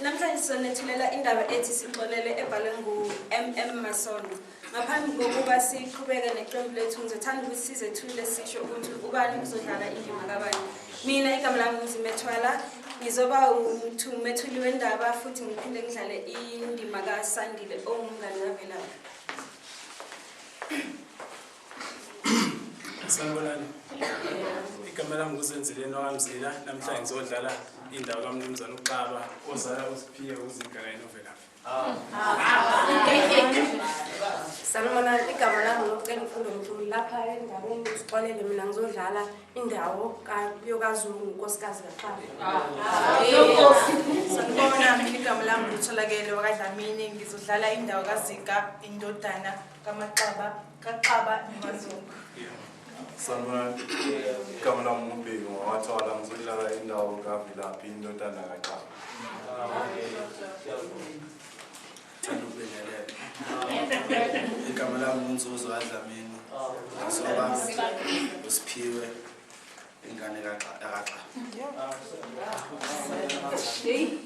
Namhlanje sizonethulela indaba ethi Sixolele ebhalwe ngu-MM Masondo. Ngaphambi kokuba siqhubeke neqembu lethu, ngizothanda ukuthi sizethule sisho ukuthi ubani uzodlala indima kabani. Mina igama lami nguZimethwala, ngizoba umethuli wendaba futhi ngiphinde ngidlale indima kaSandile owumngani kaVelaphi. Sanibonani. Igama lami nguZenzile Nokamzila. Namhlanje ngizodlala indawo kaMnumzane uXaba ozala uSiphiwe, uZinka kanye noVelaphi. Sanibonani, igama lami nguCela Mfundo Mdluli. Lapha endabeni Sixolele mina ngizodlala indawo yokaZungu, unkosikazi kaXaba. Sanibona, mina igama lami nguTholakele wakaDlamini, ngizodlala indawo kaZika, indodana kaMaxaba, kaXaba noMaZungu. Sanibonani, igama lami nguBheki ngowakwaThwala, ngizodlala indawo kaVelaphi, indodana kaXaba. Thanda ukubingelela. Igama lami nguNzuzo kaDlamini. Ngizoba uSiphiwe, ingane kaXaba.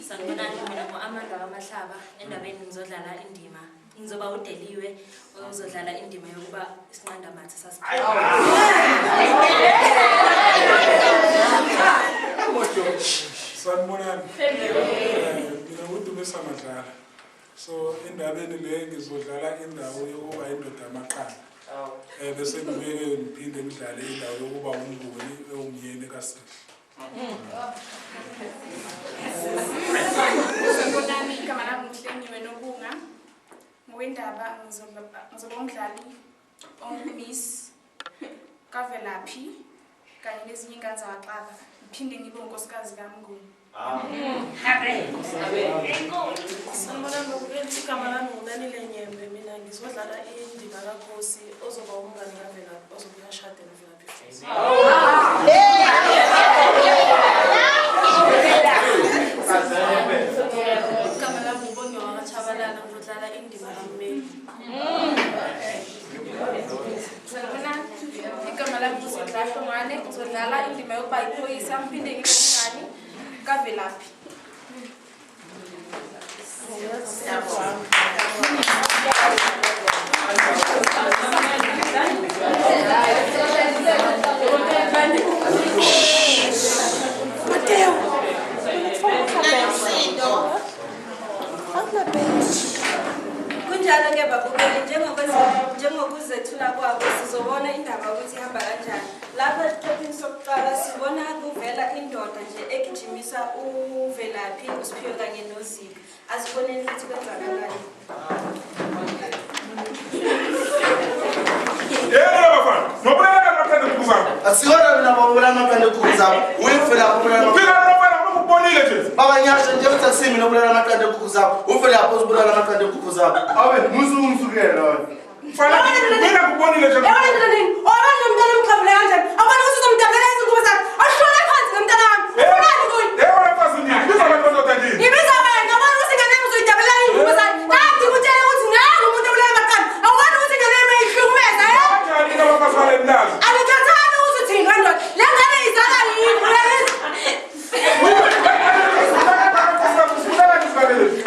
Sanibonani, mina ngu-Amanda waMahlaba. Endabeni ngizodlala indima, ngizoba uDeliwe ozodlala indima yokuba isinqandamathe sasiphila. Sanibonani. Mina nguDumisa Madlala. So endabeni le ngizodlala indawo yokuba indoda yamaqanda. Bese ngibeke ngiphinde ngidlale indawo yokuba umnguni ewumyeni kaSihle. Sanibonani, igama lami nguHlengiwe Nobunga. Ngokwendaba ngizoba umdlali onguMiss kaVelaphi kanye nezinye iy'ngane zakwaXaba, ngiphinde ngibe unkosikazi kaMnguni. Sanibonani babukeli, igama lami nguNanile Nyembe. Mina ngizodlala indima kaKhosi ozoba umngani kaVelaphi, ozobe ashade noVelaphi. Igama lami nguBongiwe wakaTshabalala, ngizodlala indima kaMmeli. Sanibonani, igama lami nguZindla Hlongwane, ngizodlala indima yokuba yiphoyisa, ngiphinde ngibe umngani kaVelaphi. Kunjalo-ke babukeli, njengokuzethula kwabo sizobona indaba ukuthi ihamba kanjani. Lapha esiqephini sokuqala sibona kuvela indoda nje egijimisa uVelaphi, uSiphiwe kanye noZika. Asiboneni ukuthi kwenzakalani. Yebo bafana, nobulala amaqanda enkukhu zakho. Asikona mina babulala amaqanda enkukhu zakho. UVelaphi ubulala amaqanda. Phila bafana, ngikubonile nje. Baba ngiyasho nje ukuthi akusimi nobulala amaqanda enkukhu zakho. UVelaphi uzibulala amaqanda enkukhu zakho. Awe, musu ungisukela wena. Mfana, mina ngikubonile nje. Yabona nini? Obani umntwana omqhavule kanjani? Abona ukuthi uzomdabulela izingubo zakhe. Ashone phansi nomntana wami. Ufunani kuye? Yebo mfazi ndini, biza abantu bandoda ndini. Ngibiza wena, abona ukuthi ingane yami uzoyidabulela iy'ngubo zakhe. Kanti ngikutshele ukuthi nangu umuntu obulala amaqanda. Awuboni ukuthi ingane yami uyayihlukumeza, eh? Kanjani ke abafazi bale mlazi? Angikhathali ukuthi uthini wendoda. Le ngane izalwa yini? Uyayizwa?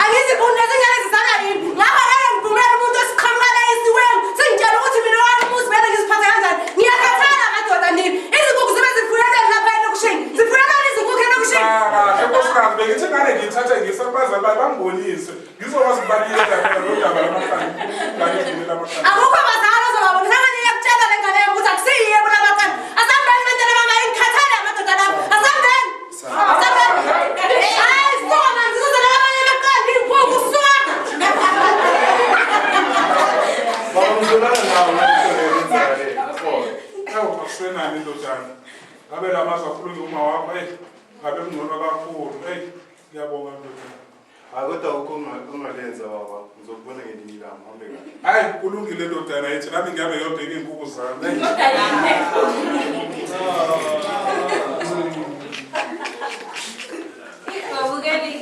Angizifuni lezi ngane zizalwa yini? Ngakho ngeke ngivumele umuntu osiqhamuka la esiweni singitshela ukuthi mina wami umuzi kumele ngiziphathe kanjani. Ngiyakhathala madoda ndini. Izinkukhu zibe zifuyeleni lapha elokishini. Zifuyelani izinkukhu elokishini? Kahle nkosikazi, bengithi ngane ngiyithathe ngiyise kubazali bayo bangibonise. Ngizokwazi ukubaliyela phela lo daba lamaqanda. Ngane ngibulala amaqanda. Akukho bazali ozobabonisa ngane iyakutshela le ngane yami ukuthi akusiyiye ebulala amaqanda. Asambeni bantwana bami, ayingikhathali amadoda lami. Asambeni. Asambeni. Hayi suka mani, sizozala abanye amaqanda, iy'nkukhu suka. Baba ngizolala nawe ngale nto le. Ewu akusenani indodana. Ngabe la mazwi akhulunywa uma wakho, eyi ngabe kungcono kakhulu. Eyi ngiyabonga ndodana. Hayi kodwa akukho ongalenza baba, ngizokubona ngelinye ilanga, uhambe kahle. Hayi kulungile ndodana yithi nami ngiyabe ngiyobheka iy'nkukhu zami. Babukeli,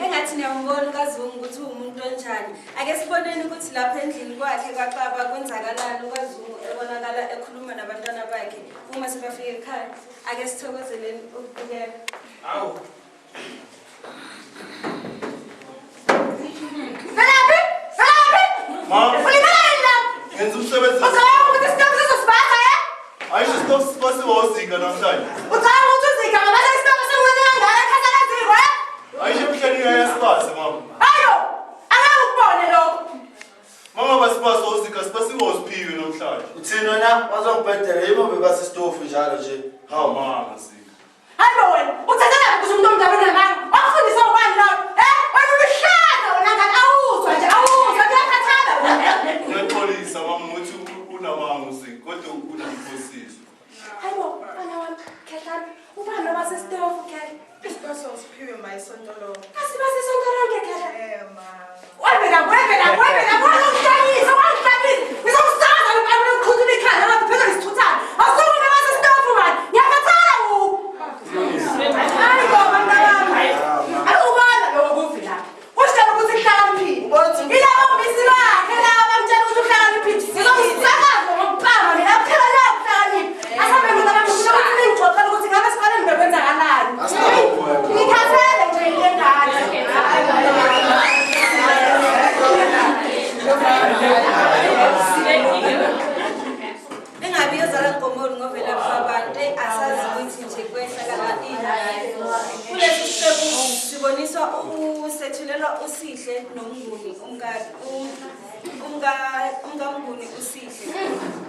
engathi niyambona uKazungu ukuthi uwumuntu onjani. Ake siboneni ukuthi lapha endlini kwakhe kwaXaba kwenzakalani uKazungu ebonakala ekhuluma nabantwana bakhe uma sebafika ekhaya. Ake sithokozeleni ukubukela. Awu. uZika namhlanje. Ucabanga ukuthi uZika ngabasa isitoko semncane kangaka ekhathala eziko, eh? Ayisho emhleni uyasibasa mama. Ayo, angeke ukubone lokho. Mama basibasa uZika sibasiwe uSiphiwe namhlanje. Uthini wena? Bazongibhedela yibo bebasisitofu njalo nje. Hawu mama Zika. Hayi bo wena, uthathela ukuthi umuntu omdala unamanga. Wakufundisa ubani loyo? Eh? Wena uluhlaza wena ngane awuzwa nje, awuzwa kuyakhathala wena. Ngiyaxolisa mama ukuthi unamanga uZika kodwa unamphosiso. Hayi bo, mfana wami, khehlana, ubani obasesitofu khehla? Isibasa uSiphiwe ma isonto lonke. Asibasesonto lonke khehla. Eh ma. Wevela, wevela, wevela, wangihlanyisa, wangihlanyisa. Ngizokusaza lo mkhulu ikhanda lapha phezulu isithuthana. Asukume basesitofu mani. Ngiyakhathala u. Hayi bo mntanami. Awubona lokho kuvilaphi. Usitshela ukuthi uhlakaniphile. Ilabo mbisi bakhe laba mtshela ukuthi uhlakaniphile. Ngizomsakaza ngompama mina phela la uhlakaniphi. Asambe mntanami ngifuna ukuthi ningixoxele ukuthi ngabe esikoleni bekwenzakalani. Ngikhathele nje ile ngane. Engabe iyozala nkomoni ngoVelaphi wabantu, eyi asazi ukuthi nje kwehlakala ini. Kulesi siqephu siboniswa usethulelwa uSihle noMnguni, umkaMnguni uSihle.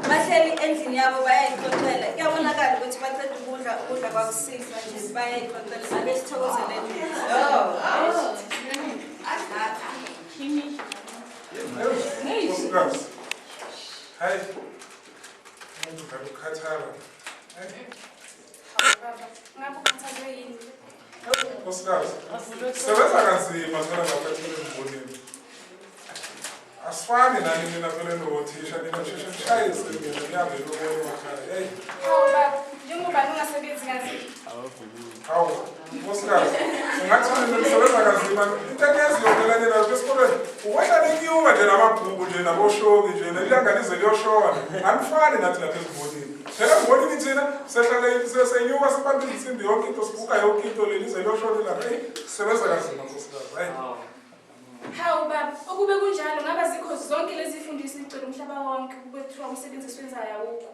Bahleli endlini yabo bayayixoxela. Kuyabonakala ukuthi baqeda ukudla ukudla kwakusihlwa nje bayayixoxela. Ake sithokozeleni. Nkosikazi. Hayi. Umuntu ngabe ukhathala. Hayi. Baba, ngabe ukhathazwe yini? Nkosikazi. Sebenza kanzima phela lapha embonini. Asifani nani nina phela nothisha nina nisheshe nishayise mina nihambe niyobona emakhaya. Hey. Hawu baba, njengoba ungasebenzi kanzima. Hawu, nkosikazi. Ungathi nina nisebenza kanzima. Into eniyaziyo phela nina lapha esikolweni ukwehla nenyuka nje namabhuku nje naboshoki nje nelanga lize liyoshona. Anifani nathi lapha ezimbonini. Phela embonini thina sehlale senyuka sibambe insimbi yonke into sibuka yonke into lelize liyoshona ilanga. Hey, sebenza kanzima nkosikazi. Hayi. Hawu baba, ukube kunjalo ngabe zikho zonke lezi zifundiso zigcwele umhlaba wonke kube kuthiwa umsebenzi esiwenzayo awukho.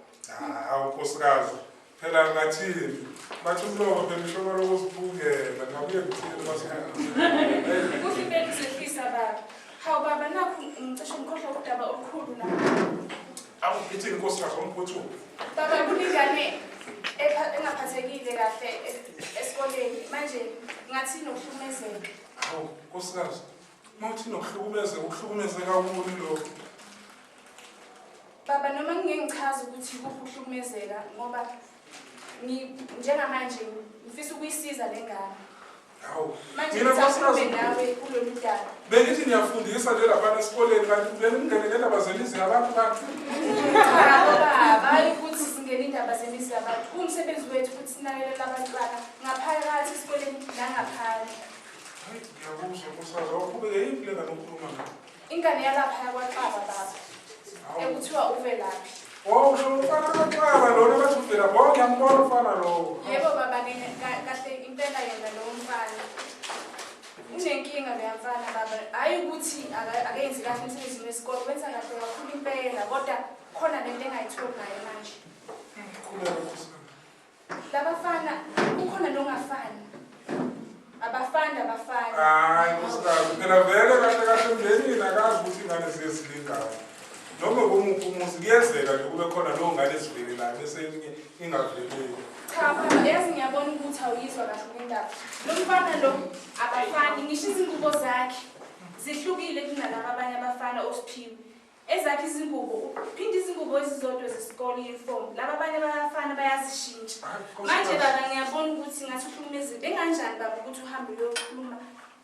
Hawu nkosikazi. Phela ngathini? Bathi umlomo phela ushobolo ukuziphungela ngabuye ngithini bathi. Kuhle impela uzehlisa baba. Hawu baba, nakhu ngicishe ngikhohlwa udaba olukhulu la. Awu ithi nkosikazi omphuthu. Baba kunengane engaphathekile kahle esikoleni. Manje ngathi nokuhlukumezeka. Hawu nkosikazi. Mawuthi nokuhlukumezeka, ukuhlukumezeka kuni lokho? Baba noma ngingeke ngichaze ukuthi kuphi ukuhlukumezeka ngoba njengamanje ngifisa ukuyisiza le ngane. Hawu. Manje Mina nkosikazi ngisakhulume nawe kulolu daba. bengithi niyafundisa nje lapha esikoleni kanti beningene ngendaba zemizi yabantu bakhe. Cha baba, hayi ukuthi singene indaba zemizi yabantu. Kuwumsebenzi wethu ukuthi sinakekele abantwana ngaphakathi esikoleni nangaphandle. Hayi ngiyakuzwa nkosikazi, awuqhubeke yiphi le ngane okhuluma ngayo? Ingane yalapha yakwaXaba baba. Hawu. Ekuthiwa uVelaphi. Oh, usho umfana kaXaba lona bathi uVelaphi. Oh, ngiyambona umfana lowo. Yebo baba, kahle impela yena lowo mfana. Unenkinga loya mfana baba. Hayi ukuthi akenzi kahle emsebenzini wesikole, wenza kahle kakhulu impela kodwa khona lento engayitholi naye manje. Khuleka nkosikazi. Labafana kukhona nongafani. Abafani abafani. Hayi nkosikazi, phela vele kahle kahle emndenini akazi ukuthi ingane ziye zilingane. Noma kumuphi umuzi kuyenzeka nje kube khona leyo ngane ezivelelayo bese eminye ingaveleli. Cha baba, yazi ngiyabona ukuthi awuyizwa kahle le ndaba. Lo mfana lo abafani, ngisho izingubo zakhe zihlukile kunalaba abanye abafana oSiphiwe. Ezakhe izingubo, uphinde izingubo ezizodwa zesikole uniform. Laba abanye abafana bayazishintsha. Manje baba ngiyabona ukuthi ngathi uhlukumezile. Benganjani baba ukuthi uhambe uyokhuluma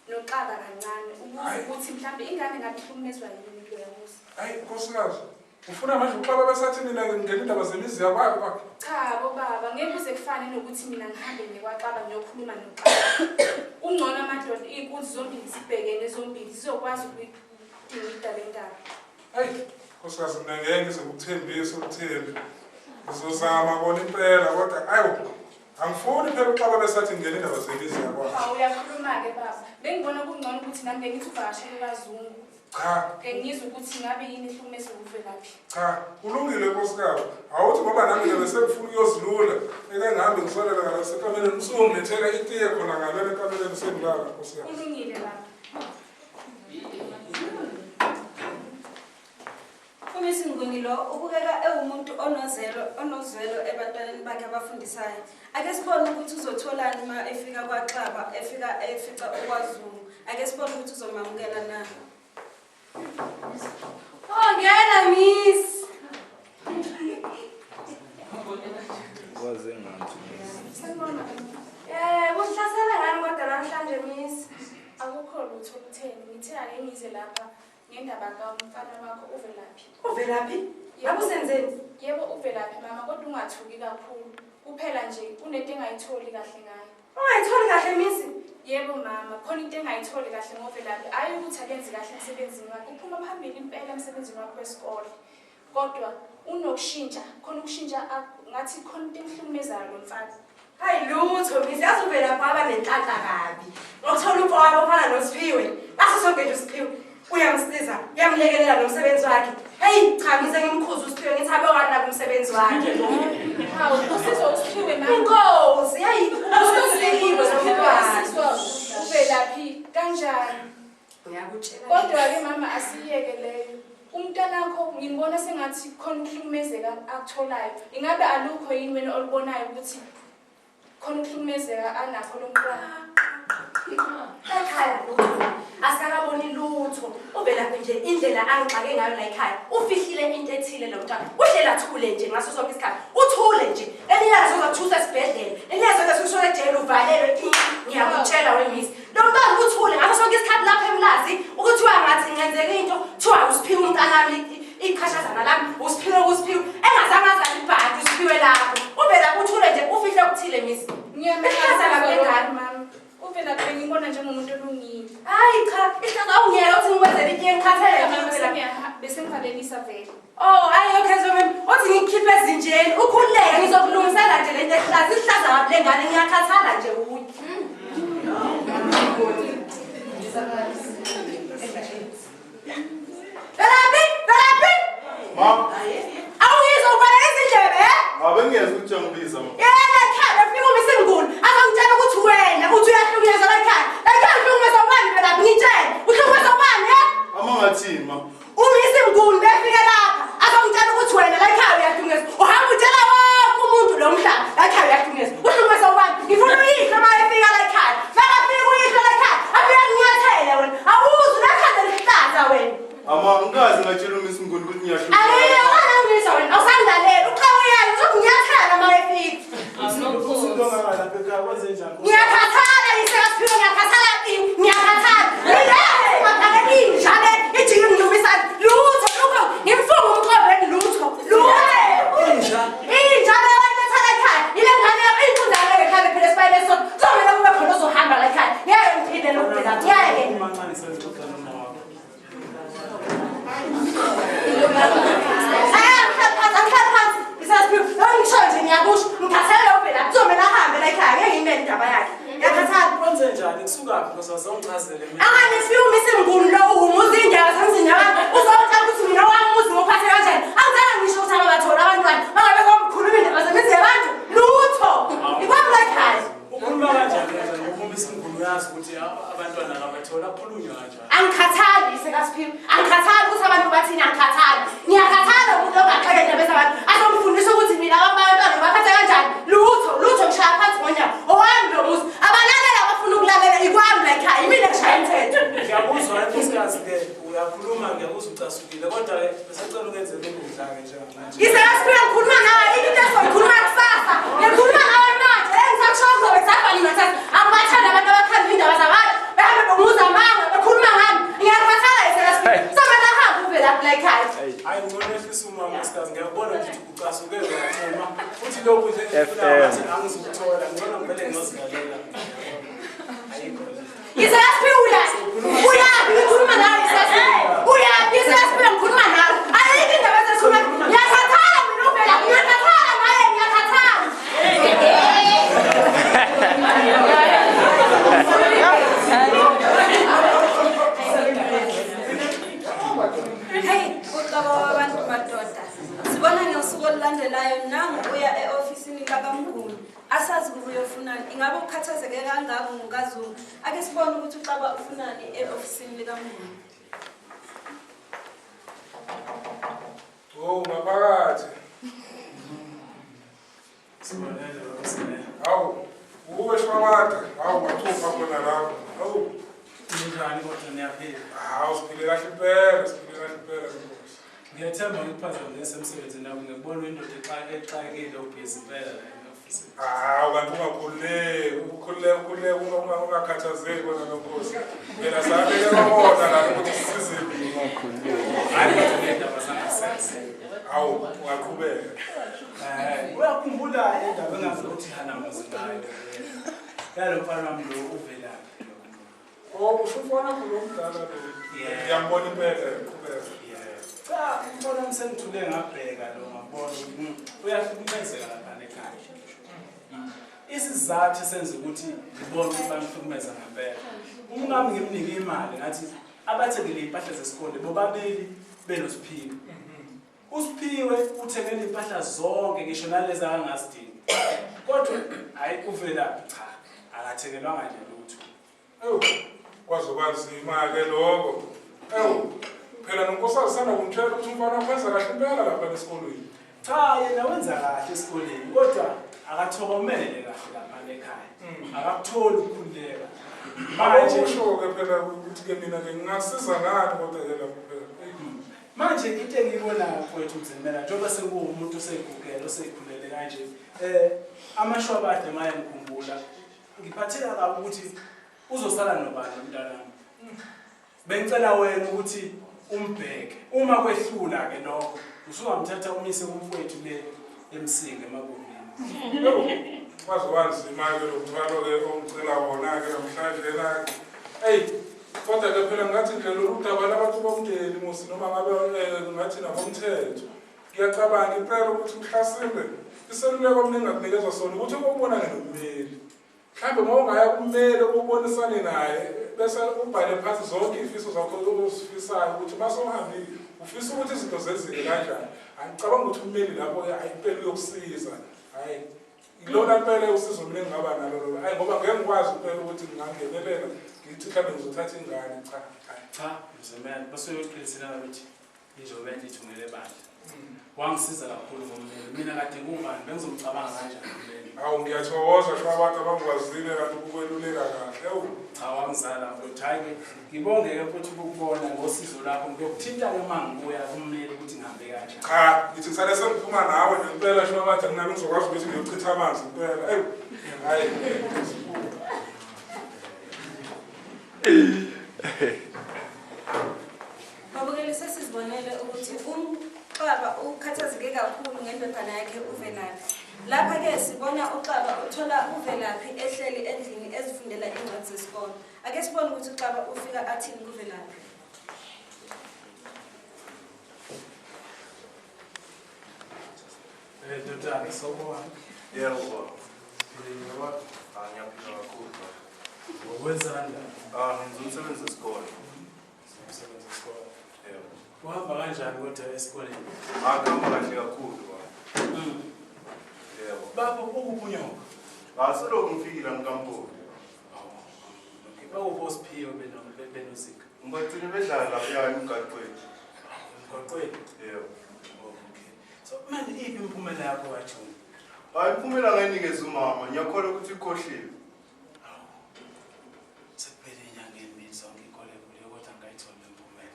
noXaba kancane ukuze ukuthi mhlambe ingane ngabe ihlukumezwa yini kuloya muzi. Hayi nkosikazi, ufuna manje uXaba besathi nina ngingena indaba zemizi yakwakhe kwakhe? Cha bo baba, ngeke kuze kufane nokuthi mina ngihambe ngekwaXaba ngiyokhuluma noXaba. Kungcono amadoda iy'nkunzi zombili zibhekene zombili zizokwazi ukuyidingida le ndaba. Hayi nkosikazi, mina ngeke ngize ngikuthembise ukuthembi. Ngizozama kona impela kodwa ayo Angifuni phela uXaba besathi ngingena indaba zemizi yakwakhe. Hawu uyakhuluma-ke baba. Bengibona kungcono ukuthi nami bengithi uvakashele kwaZungu. Cha. Ke ngizwe ukuthi ngabe yini ehlukumeza uVelaphi. Cha, kulungile nkosikazi. Awuthi ngoba nami nje besengifuna ukuyozilula. Eke ngihambe ngisolele ngale sekameleni usungilethela itiye khona ngalena ekameleni sengilala nkosikazi. Kulungile baba. UMiss Nguni lo ubukeka ewumuntu onozelo onozwelo ebantwaneni bakhe abafundisayo. Ake sibone ukuthi uzotholani uma efika kwaXaba, efika efica okwaZulu. Ake sibone ukuthi uzomamukela na. Oh, ngena miss. Kwaze ngathi miss. Sanibona. Kuhlasela ngani kodwa namhlanje miss? Akukho lutho olutheni. Ngithe ake ngize lapha ngendaba kamfana wakho uVelaphi. Uvelaphi? Ngabe usenzeni? Yebo uVelaphi mama kodwa ungathuki kakhulu. Kuphela nje kunento engayitholi kahle ngayo. Ungayitholi kahle miss? Yebo mama, khona into engayitholi kahle ngoVelaphi. Hayi ukuthi akenzi kahle emsebenzini wakhe. Uphuma phambili impela emsebenzini wakhe wesikole. Kodwa unokushintsha, khona ukushintsha ngathi khona into emhlukumezayo lo mfana. Hayi lutho miss, yazi uVelaphi waba nenhlanhla kabi. Ngokuthola umfowabo ofana noSiphiwe. Ngaso sonke nje uSiphiwe uyamsiza, uyamlekelela nomsebenzi wakhe. Hey cha ngize ngimkhuze uSiphiwe ngithi abe wanaka umsebenzi wakhe. Hawu, usizwa uSiphiwe mama. Inkosi, hey uSiphiwe nomntwana. Usizwa uVelaphi kanjani? Ngiyakutshela. Kodwa-ke mama asiyeke leyo. Umntanakho ngimbona sengathi khona ukuhlukumezeka akutholayo. Ingabe alukho yini wena olubonayo ukuthi khona ukuhlukumezeka anakho lo mntwana? Ekhaya lutho. Asikakaboni lutho. uVelaphi nje indlela angixake ngayo la ekhaya. Ufihlile into ethile lo mntwana. Uhlela athule nje ngaso sonke isikhathi. Uthule nje. Elinye azozothusa esibhedlela. Elinye azozothuswa ejele uvalelwe. Ngiyakutshela we miss. Lo mntwana uthule ngaso sonke isikhathi lapha emlazi ukuthiwa ngathi ngenzeka into kuthiwa uSiphiwe umntanami ichashazana lami uSiphiwe uSiphiwe engazange azale ibhadi uSiphiwe lapho. uVelaphi uthule nje ufihle okuthile miss. Ngiyamangala Ihlaza kabi lengane. mama. uVelaphi bengibona njengomuntu olungile. Hayi cha, ihlaza awungiyeke ukuthi ngikwenzele itiye ngikhathele nje Mama uVelaphi. bese ngivalelisa vele. Oh, hayi okay so ma'am. Uthi ngikhiphe ezinjeni, ukhululeke ngizokulungisela nje lento ehlaza, ihlaza kabi lengane ngiyakhathala nje uyi. Velaphi, Velaphi. Ma, Awuyizwa uvalele izindlebe, eh? abengiyeza ukuthi uyangibiza ma. Yena ekhaya ufika uMiss Nguni, azongitshela ukuthi wena uthi uyahlukunyezwa la ekhaya. Ekhaya uhlukumezwa ubani Velaphi? Ngitshele. Uhlukumezwa ubani, eh? Ama ngathini ma? UMiss Nguni befike lapha azongitshela ukuthi wena la ekhaya uyahlukunyezwa. Uhamba utshela wonke umuntu lo mhlaba la ekhaya uyahlukunyezwa. Uhlukumezwa ubani? Ngifuna uyihlo uma efika la ekhaya. Makafika uyihlo la ekhaya, afike nginyathele wena. Awuzwi la ekhaya lihlaza wena. Ama ngikaze ngatshela uMiss Nguni ukuthi ngiyahlukumeza. Angiyekana ngizwa wena, awusangilaleli. Uxoxe uyena uzokunyathela uma efika. Umsindo ongaka lapha ekhaya kwenze njani? Ngiyakhathala yise kaSiphiwe, ngiyakhathala ngiyakhathala. Ngiyakhathala inja le ijike ngilumisa lutho lutho ngimfunga umxoveni lutho lutho. Inja. Inja le wayiletha la ekhaya. Ile ngane yakho inkunzana ekhaya phela esibayeni esisodwa. Kuzomele kube khona ozohamba la ekhaya. Ngeke ngiphinde lokhu phela. Ngeke. Uma ncane sengixoxa noma wakho. Hayi angihlali phansi, angihlali phansi. Yise kaSiphiwe, lokhu ngishoyo nje ngiyakusho. Ngikhathalela uVelaphi. Kuzomele ahambe la ekhaya. Ngeke ngiyimele indaba yakhe. Ngiyakhathala. Kwenze njani? Kusukaphi nkosikazi? Awungichazele mina. Angani sifike uMiss Nguni lo uhumuza indaba semzini yabantu. Uzongitshela ukuthi mina wami umuzi nguphathe kanjani. Angizange ngisho ukuthi ababatholi abantwana. Bangabe komkhuluma indaba zemizi yabantu. Lutho. Ikwami la ekhaya. Ukhuluma kanjani kanjani ngoba uMiss Nguni uyazi ukuthi abantwana akabatholi akhulunywa kanjani? Angikhathali yise kaSiphiwe. Angikhathali ukuthi abantu bathini angikhathali. Ngiyakhathala umuntu ongaxheka indaba zabantu. Azongifundisa ukuthi mina abami abantwana ngibaphathe kanjani. Lutho, lutho ngishaya phansi ngonyawo. Owami lo muzi. Abalalela abafuna ukulalela ikwami la ekhaya. Yimina engishaya umthetho. Ngiyakuzwa nkosikazi ke uyakhuluma ngiyakuzwa ucasukile kodwa ke besacela ukenzela ukudla ke njengamanje. Yise kaSiphiwe ngikhuluma nawe into esizoyikhuluma kusasa. Ngikhuluma nawe manje. Engisakusho kuzobe kusabhaliwe kusasa. Angibathandi abantu abakhanda indaba zabantu. Behambe benguza amanga bekhuluma ngami. Ngiyakhathala yise kaSiphiwe. Somele ahambe uVelaphi la ekhaya. Hayi ngcono ehlisa umoya nkosikazi ngiyakubona ukuthi ucasuke uyathuma futhi lokhu nje engikufunayo ngathi angizukuthola ngcono ngivele ngiyozilalela. Ayikho nje. Yise kaSiphiwe uyaphi? Uyaphi ngikhuluma nawe yise kaSiphiwe? Uyaphi yise kaSiphiwe ngikhuluma nawe? Ayikho indaba esekhuluma. Ngiyakhathala mina uVelaphi. Ngiyakhathala naye ngiyakhathala. Ingabe ukhathazeke kangako ngokaZungu? Ake sibone ukuthi uXaba ufunani e-ofisini likaMnguni. Oh, maphakathi. Sibonele baba Sibonele. Hawu, uwe Shwabada. Hawu, mathupha khona lapho. Hawu, Ninjani kodwa niyaphila? hawu siphile kahle impela, siphile kahle impela nkosi. Ngiyathemba ngikuphazamisa emsebenzini wakho ngikubona indoda exakekile ubhizi impela la e-ofisini. Hawu, kanti ungakhululeki, ukhululeke, ukhululeke, ungakhathazeki wena nonkosi. Phela sabeke babona la ukuthi sisize mina. Hayi kodwa ney'ndaba zangasese. Hawu, ungaqhubeka. Uyakhumbula indaba engazi ukuthi hana ngayo. Yalo mfana wami lo uVelaphi. Oh, usho umfana wakho lo mdala lo. Yeah. Ngiyambona impela, qhubeka. Cha, umfana wami sengithule ngabheka lo ngabona ukuthi uyahlukumezeka lapha ekhaya. Isizathu esenza ukuthi ngibone ukuthi bamhlukumeza ngempela. Umkami ngimnike imali ngathi abathengele iy'mpahla zesikole bobabili benoSiphiwe. USiphiwe uthengele iy'mpahla zonke ngisho nalezi akangazidingi. Kodwa hhayi uVelaphi cha, akathengelwanga nje lutho. Ewu, kwaze kwanzima-ke lokho. Ewu, phela nonkosikazi sanda kumtshela ukuthi umfana wakho wenza kahle impela lapha esikolweni. Cha, yena wenza kahle esikoleni kodwa akathokomele kahle lapha ekhaya. Akakutholi ukukhululeka. Manje usho-ke phela ukuthi-ke mina-ke ngingakusiza ngani kodwa-ke lapho phela. Eyi. Manje into engiyibonayo mfowethu Mzimela njengoba sekuwumuntu osegugele osekhulele kanje amashwabade maye ngikhumbula ngiphatheka kabi ukuthi uzosala nobani umntanami. Bengicela wena ukuthi umbheke. Uma kwehlula ke lokho usungamthatha umise kumfowethu le eMsinga eMabovini. Ewu, kwaze kwanzima-ke lo mthwalo-ke ongicela wona-ke namhlanje-na-ke. Eyi, kodwa-ke phela ngathi nje lolu daba labantu bomndeni musi noma ngabe ngathi nabomthetho. Ngiyacabanga impela ukuthi mhlasimbe iseluleko mina engingakunikezwa sona ukuthi ubonane nommeli. Mhlawumbe uma ungaya kummeli ubonisane naye bese ubhale phansi zonke iy'fiso zakho ozifisayo ukuthi uma sewuhambile ufisa ukuthi izinto zenzeke kanjani. Angicabanga ukuthi ummeli lapho-ke hhayi impela uyokusiza. Hhayi, ilona impela usizo mina engingaba nalo lolo. Hhayi ngoba ngeke ngikwazi impela ukuthi ngingangenelela ngithi mhlawumbe ngizothatha ingane cha. Hhayi. Cha, Mzimela basuyoqinisela ukuthi injobe enhle ithungele bandla. Wangisiza kakhulu ngommeli. Mina kade ngubani bengizomcabanga kanjani ummeli. Hawu ngiyathokoza Shwabada bangikwazile kanti ukukweluleka kahle. Ewu. Cha wangizala mfowethu. Hhayi-ke ngibonge-ke futhi ukukubona ngosizo lwakho. Ngiyokuthinta-ke uma ngibuya kummeli ukuthi ngihambe kanjani. Cha, ngithi ngisale sengiphuma nawe ngempela Shwabada nami ngizokwazi ukuthi ngiyochitha amanzi impela. Ewu. Hhayi. Babukeli sesizibonele ukuthi uXaba ukhathazeke kakhulu ngendodana yakhe uVelaphi. Lapha-ke sibona uXaba uthola uVelaphi ehleli endlini ezifundela incwadi zesikole. Ake sibone ukuthi uXaba ufika athini kuVelaphi. Ndodana sawubona. Yebo baba. Philile baba. Ah, ngiyaphila kakhulu baba. Ngokwenzani la? Ah, ngenza umsebenzi wesikole. Umsebenzi wesikole. Yebo. Uhamba kanjani kodwa esikoleni? Ah, kuhamba kahle kakhulu baba. Yebo. Baba ukuphi unyoko? Ah, selokhu ngifikile angikamboni. Okay, bakuphi oSiphiwe benoZika? Ngibagcine bedlala lapha emgaqweni. Emgaqweni? Yebo. Okay. So manje iphi imiphumela yakho kaJuni? Hayi, imiphumela ngayinikeza umama. Ngiyakholwa ukuthi ikhohliwe. Sekuphele inyanga emibili zonke iy'kole vuliwe kodwa angikayitholi le mphumela.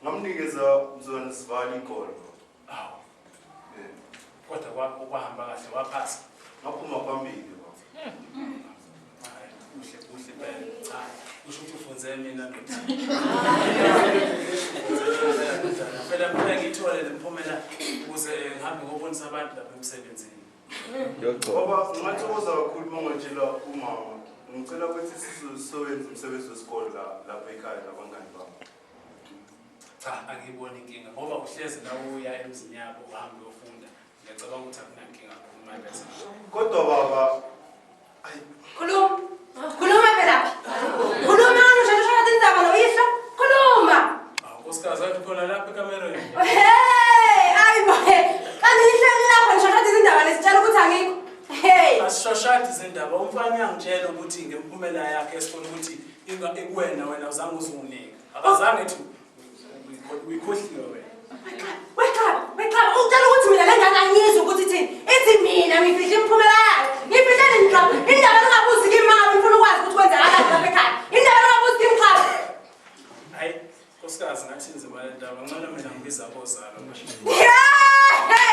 Ngamnikeza mzukwane sivala iy'kole. Awu. Yebo. Kodwa kwahamba kahle waphasa. Ngaphuma phambili baba. Hayi, kuhle kuhle impela. Cha, usho ukuthi ufunze mina ndoda. Phela mina ngiyithole le mphumela ukuze ngihambe ngobonisa abantu lapha emsebenzini. Baba, ngingathokoza kakhulu uma ungatshela umama. Ngicela ukuthi sizoyenza umsebenzi wesikole lapha ekhaya nabangani bami. Cha, angiyiboni inkinga ngoba uhlezi la uya emzini yabo uhambe uyofunda. Ngiyacabanga ukuthi akunankinga kakhulu manje. Kodwa baba, Khuluma. Khuluma Velaphi. Khuluma ngani ushaya indaba lo yihlo? Khuluma. Awu nkosikazi athi khona lapha ekamereni. Hey, ayi bo. Kanti nihleli lapha nishashada izindaba nesitshela ukuthi angikho. Hey. Asishashadi izindaba umfanya. ekuwena wena uzange uzunginike. Akazange ethi uyikhohliwe wena. Wexaba, wexaba, utshela ukuthi mina le ngane angiyizwa ukuthi ithini. Ithi mina ngifihle imiphumela yayo. Ngifihleni Xaba. Indaba ningabuzi kimi uma ngabe nifuna ukwazi ukuthi kwenzakalani lapha ekhaya. Indaba ningabuzi kimi Xaba. Hayi, nkosikazi ngathi inzima le ndaba. Ngcono mina ngibiza abozalo manje. Yehe!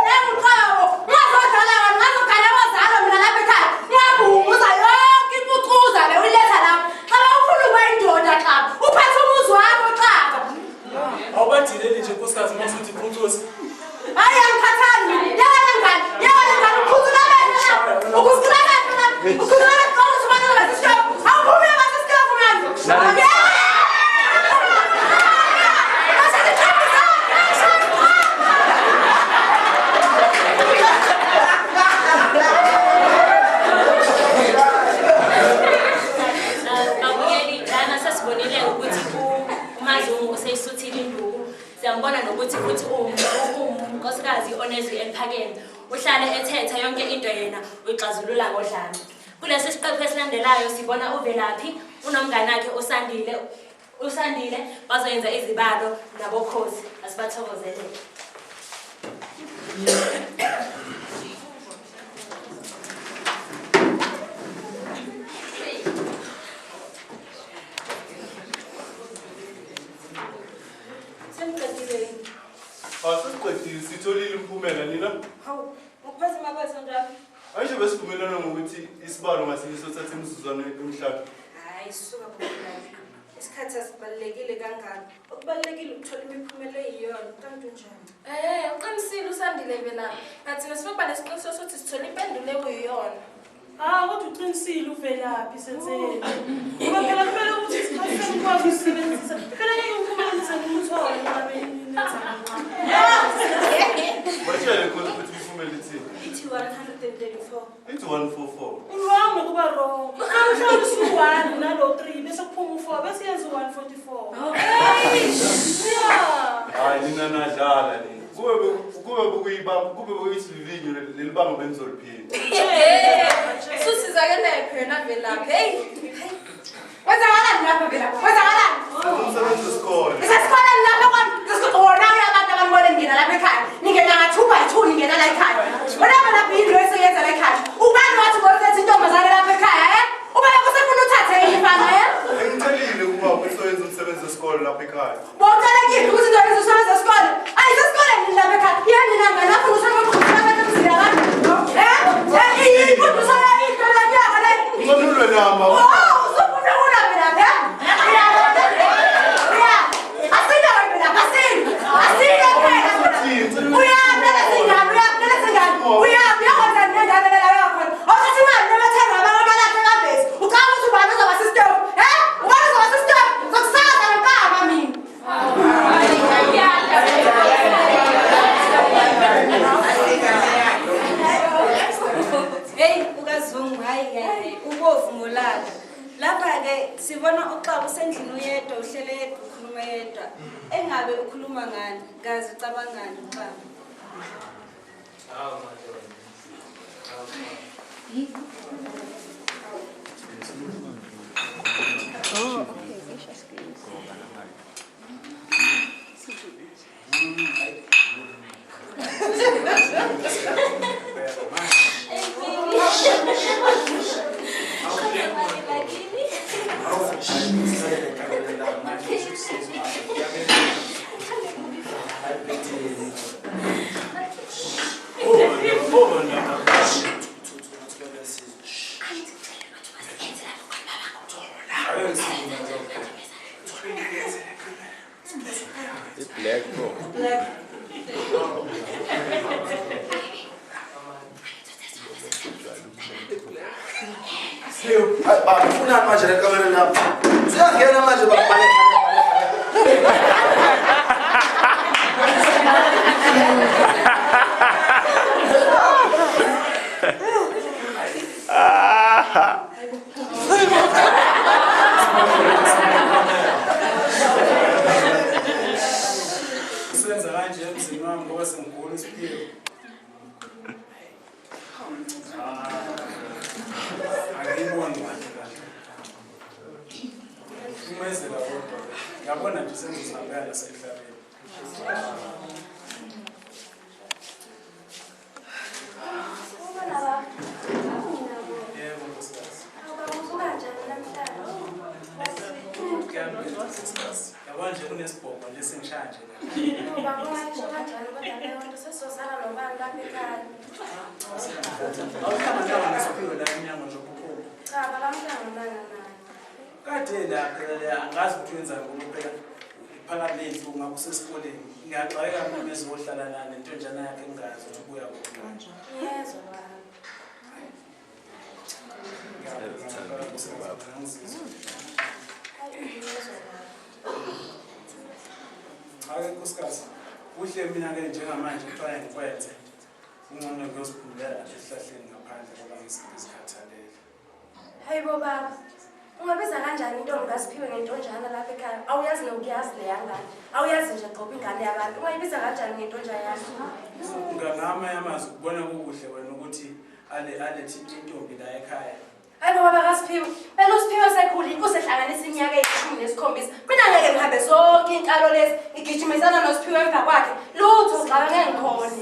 Nenguxaba. Ungazodlala wena, ungazogana abozalo mina lapha ekhaya. Ungabhunguza yonke impucuza le uyiletha lapha. Xaba ufuna ukuba indoda Xaba. Uphathe umuzi wakho Xaba. Awubadileli nje nkosikazi uma usuthi phucuza. Hayi angikhathali mina. Yeka le ngane, yeka le ngane uqhutsula amehlo lapha. Uqhutsula amehlo lapha. Uqhutsula amehlo ukuthi ubani basisitofu. Awuphume basisitofu manje. Babukeli lana sesibonile ukuthi uMaZungu useyisuthile induku. Siyambona nokuthi futhi uwunkosikazi onezwi eliphakeme. Uhlale ethetha yonke into yena uyixazulula ngodlame. Kulesi siqephu esilandelayo sibona uVelaphi unomngane wakhe uSandile. uSandile bazoyenza izibalo nabokhozi. Asibathokozelele. Seniqedile yini? Asesiqedile sitholile imiphumela nina. Hawu, ngokuphazima kweso njalo. Ayisho besivumelana ngokuthi isibalo ngasinye sothatha imizuzwana emihlanu. Hayi suka Bhubulane. Isikhathi asibalulekile kangaka. Okubalulekile ukuthola imiphumela eyiyona. Kanti unjani? Uqinisile uSandile Velaphi. But thina sifuna ukuba nesiqiniseko sokuthi sithole impendulo ekuyiyona. Ah, kodwa uqinisile uVelaphi senzeni. Ngoba phela kumele ukuthi isikhathi senikwazi ukusebenzisa. Phela ngeke ngiphumelelise ngimuthole ngabe nenza kancane. Batshele khona ukuthi imiphumela ithini. Ithi 134. Ithi 144. Wrong nokuba wrong. Awuhloli usu-1 nalo 3 bese kuphuma u-4 bese yenza u-144. Yeah. Hayi nina nadlala nina. Kube bekuyibamba kube bekuyisivivinyo leli banga benizoliphinda. Susizakele phela Velaphi. Hey. Kwenzakalani lapha Velaphi? Kwenzakalani? Umsebenzi wesikole. Isesikoleni lapha kwami. Wona abantu abanibone ningena lapha ekhaya. Ningena nga 2 by 2 ningena la ekhaya. Wena lapha yini lo eseyenza la ekhaya? Ubani wathi ngothetha intombazane lapha ekhaya, eh? Ubani kusefuna uthathe imfana, eh? Engicelile ukuba ukuthi soyenza umsebenzi wesikole lapha ekhaya. Bawucelekile ukuthi into umsebenzi wesikole. Ayisesikole nini lapha ekhaya? Yini nina ngane afuna usaqhuba abantu emzini yabantu? Eh? Ifundisa into la yakho le. Ngcono ulwe nami. Oh, usufuna ukulwa Velaphi, eh? Ya. Asina wena Velaphi, asina. Asina phela. Uyaphi lesingane, uyaphi lesingane. Uyaphi uyakwenza nengane le la yakhona. Awuthatha imali noma thenga abantu abalapha ekavesi. Ucabanga ukuthi ubani uzoba sisitofu? Eh? Ubani uzoba sisitofu? Ngizokusakaza ngempama mina. Hey, ukaZungu hayi hayi ubovu ngolaka. Lapha ke sibona uXaba usendlini uyedwa uhlele yedwa ukhuluma yedwa. Engabe ukhuluma ngani? Ngazi ucabangani uXaba. Hawu madoda. Oh, okay, ngisho screen. Black bro. Black. Hayi baba, ufunani manje le kamereni lapho? Siyangena manje baba. Usenza kanje emzini wami ngoba sengigula isiphiwo. Angiyiboni kahle kahle. Kuyamemezela kodwa. Yabona nje sengizihambela nasemhlabeni. Yebo nkosikazi. Yabona nje kunesibhobo nje sengishaya nje la. Awuhlangananga nesiphiwe la emnyango nje ukuphuma. Cha, bakamhlangananga naye. Kade la phela angazi ukuthi wenzani ngoba phela phakathi ney'nsuku ngabe usesikoleni. Ngiyaxakeka mina mezohlala la nentonjana yakhe engingazi ukuthi ubuya kuphi. Ngiyezwa baba. Cha-ke nkosikazi, kuhle mina-ke njengamanje kufanele ngikwenze. Kungcono ngiyoziphumelela nje esihlahleni ngaphandle ngoba ngizikhathalele. Hayi bo baba, ungabiza kanjani intombi kaSiphiwe ngentonjana lapha ekhaya? Awuyazi nokuyazi leya ngane. Awuyazi nje qoba ingane yabantu. Ungayibiza kanjani ngentonjana? Ngamanye amazwi ukubona kukuhle wena ukuthi alethe intombi la ekhaya. Hayi bo baba kaSiphiwe, phela uSiphiwe sekhulile usehlanganisa iminyaka eyi-17. Mina ngeke ngihambe zonke iy'nkalo lezi ngigijimisana noSiphiwe emva kwakhe. Lutho xaba ngeke ngikhone.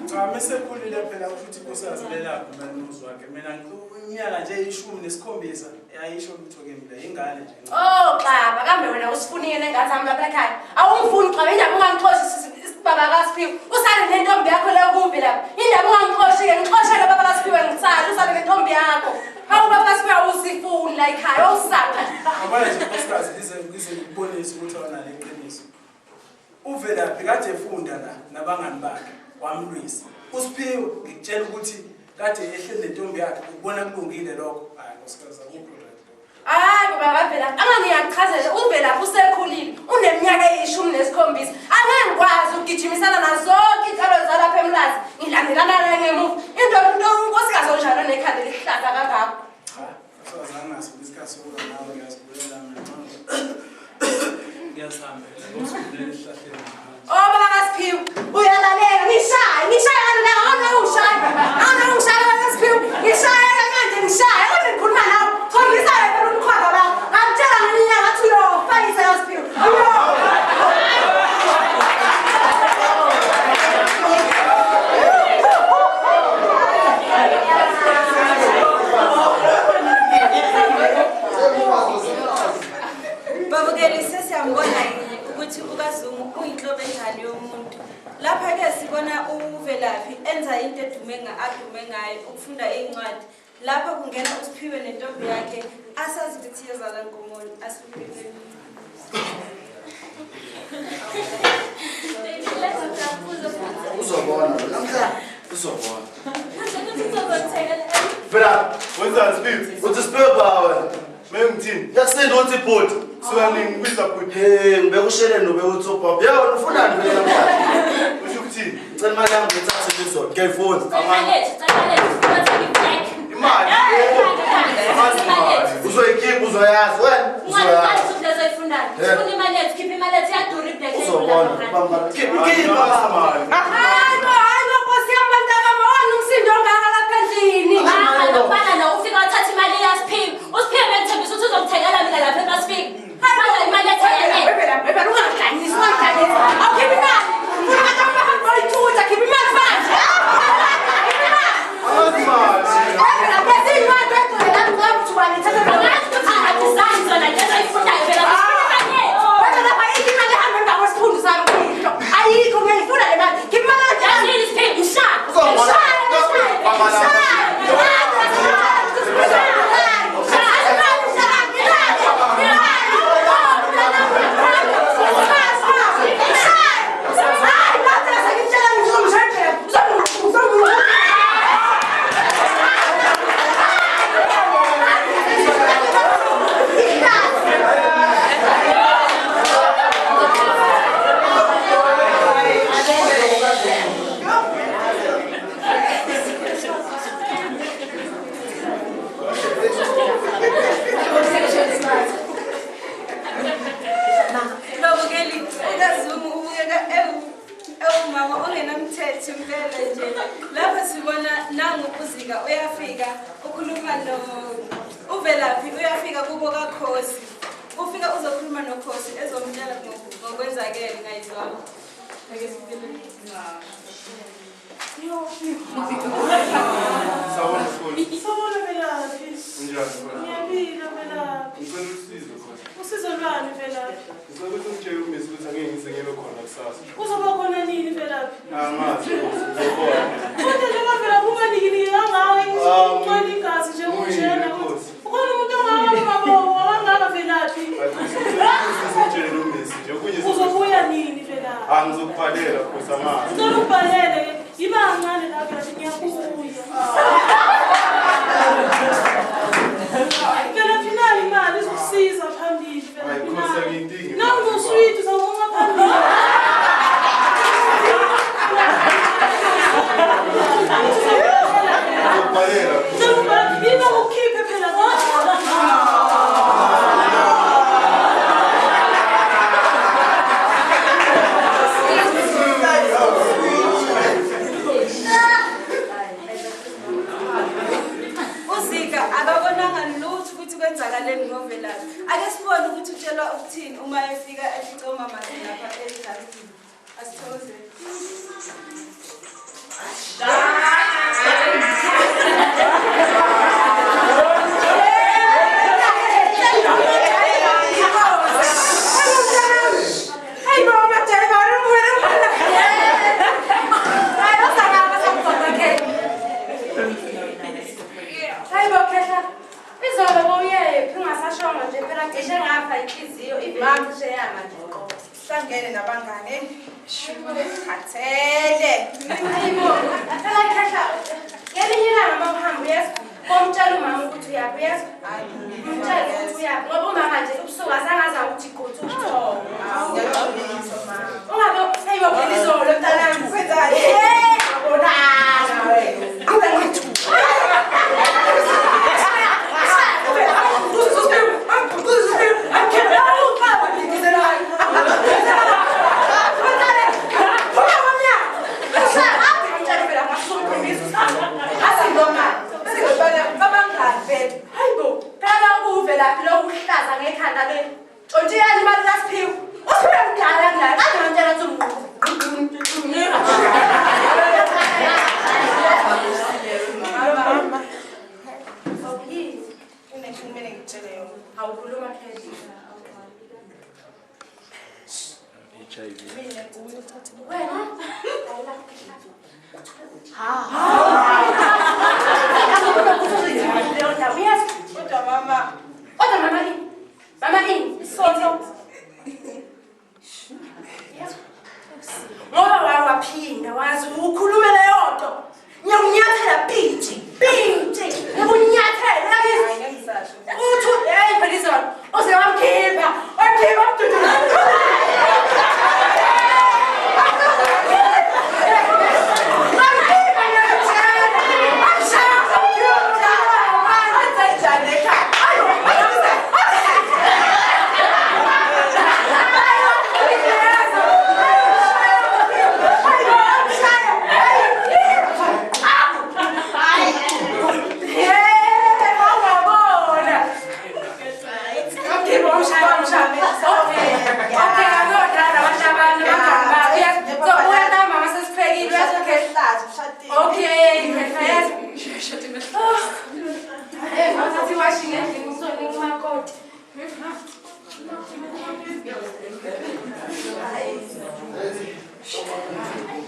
Cha mesekhulile phela futhi kusazilelaphi mina umuzi wakhe. Mina iminyaka nje 17 ayisho lutho ke mina ingane nje. Oh xaba kambe wena usifunile nengathi ami lapha ekhaya. Awungifuni xaba indaba ungangixoshi baba kaSiphiwe. Usale nentombi yakho leyo kumbi lapha. Indaba ungangixoshi ke ngixoshele baba kaSiphiwe ngisale usale nentombi yakho. Hawu baba kaSiphiwe awusifuni la ekhaya awusapha. Ngoba nje nkosikazi ngize ngikubonise ukuthi awunalo iqiniso. Uvelaphi kade efunda la nabangani bakhe wamlwisa. USiphiwe ngikutshela ukuthi kade ehleli nentombi yakhe ukubona kulungile lokho. Hayi nkosikazi akukho right lokho. Hayi baba kaVelaphi, angangiyachazela uVelaphi usekhulile uneminyaka eyi-17. Angeke ngikwazi ukugijimisana nazo zonke iy'nkalo zalapha eMlazi ngilandelana naye ngemuva. Into unkosikazi onjalo nekhanda elihlaza kangako. Cha, nkosikazi anginaso isikhathi sokuba nawe ngiyazibulela mina. Ngiyazihambela ngiyoziphumelela esihlahleni ngaphandle. Oh baba kaSiphiwe, uyalalela ngishaye, ngishaye ngalona awungishaya. Awungishaya baba kaSiphiwe, ngishaye manje ngishaye. Kodwa ngikhuluma nawe, khombisa phela umkhwaba bakho. Ngakutshela ngeminyaka ngathi uyofa yise kaSiphiwe. Uyofa. Babukeli sesiyambona ukuthi uKaZungu uyinhlobo enjani yomuntu. Lapha-ke sibona uVelaphi enza into adume ngayo ukufunda iy'ncwadi. Lapha kungena uSiphiwe nentombi yakhe asazi ukuthi iyozala nkomoni asibukele. Uzobona namhlanje uzobona. Phela wenzani Siphiwe? Uthi Siphiwe baba wena. Mina ngithini? Yakusindi uthi bhuti. Suka nini ngibiza bhuti? Hey, ngibeka usheleni nobeka uthi ubaba. Yebo wena ufunani phela namhlanje? Usho ukuthini? Ngicela imali yami ngithathe izolo. Ngiyayifuna. Imali. Uzoyikhipha uzoyazi wena. Uzoyazi. Uzobona bamba. Khipha khipha. Hayi bo, hayi bo Nkosi yami bantabami, wona umsindo ongaka lapha endlini. Webela ungangidlalisi, ungangidlalisi. Awukhipha imali. Funa abantu abahambe bayithutha, khipha imali manje. Khipha imali. Angazi imali. Webela bese incwadi egcwele la ngicela ukuthi wena ithathe Webela ayikho imali ehamba emva kwesiphundu sami kuyihlo. Ayikho ngiyayifuna le mali. Khipha imali kanjani? Ngishaya. Ngishaya, ngishaya. Babukeli, uKaZungu ubukeka ewumama ongenamthetho impela nje. Lapha sibona nangu uZika uyafika ukhuluma no uVelaphi uyafika kubo kaKhosi. Ufika uzokhuluma Ngokwenzakele ngayizwanga. Ake sibukele. Sawubona Nkosi. Sawubona Velaphi. Unjani Nkosi? Ngiyaphila Velaphi. Ngicela usizo Nkosi. Usizo lwani Velaphi? Ngicela ukuthi ungitshele umisi ukuthi angeke ngize ngibe khona kusasa. Uzoba khona nini Velaphi? Angazi Nkosi, ngizobona. Kodwa njengoba Velaphi unganikiniki kangaka ngicela igazi nje kunjena. Nkosi. Ukhona umuntu ongaka mabongo kangaka Velaphi. Ngitshele umisi nje okunye Uzobuya nini Velaphi? Ah ngizokubhalela Nkosi angazi. Ngicela ukubhalele yiba kancane la Velaphi ngiyabuya. Velaphi nayo imali izokusiza phambili Hayi Velaphi Nkosi nayo. angiyidingi. Nangu uswidi uzawunca phambili. Ngizokubhalela. Ngicela ukubhalela yiba ukukhiphe phela. Uzika akabonanga lutho ukuthi kwenzakaleni ngoVelaphi. Ake sibone ukuthi utshelwa ukuthini uma efika efica umama lapha ejaridini. Asithokoze. Hayi bo Khehla, izolo bowuyephi ungasashongo nje phela cishe ngafa inhliziyo ivele cishe yama nje qobo. Hlangene nabangane. Khathele. Hayi bo, phela Khehla, ngelinye ilanga uma uhamba uyezwa, bomtshela umama ukuthi uyaphi uyezwa? Umtshele ukuthi uyaphi ngoba umama nje ubusuku azange aza ukuthi guthu ubuthongo. Ngiyaxolisa mama. Ungabe hayi bo phela izolo mntanami. Kwenzani? Yabonana wena. Qhubeka ngethu. Mama. Kunenkinga kumele ngikutshele yona. Awukhuluma Khehla. HIV. Mina Wena? Kodwa mama, Kodwa mama ini? Mama ini? isonto Ngoba wawaphinda wazi ukhulume leyo nto. Ngiyakunyathela pintshe, pintshe. Ngiyakunyathela hayi yakithi. ngeke ngisasho. Uthu hey phela izolo uze wamkhipha, wamkhipha umdudu. Wamkhipha ngiyamshaya. Wamshaya wamkhipha. Kanjani ekhaya?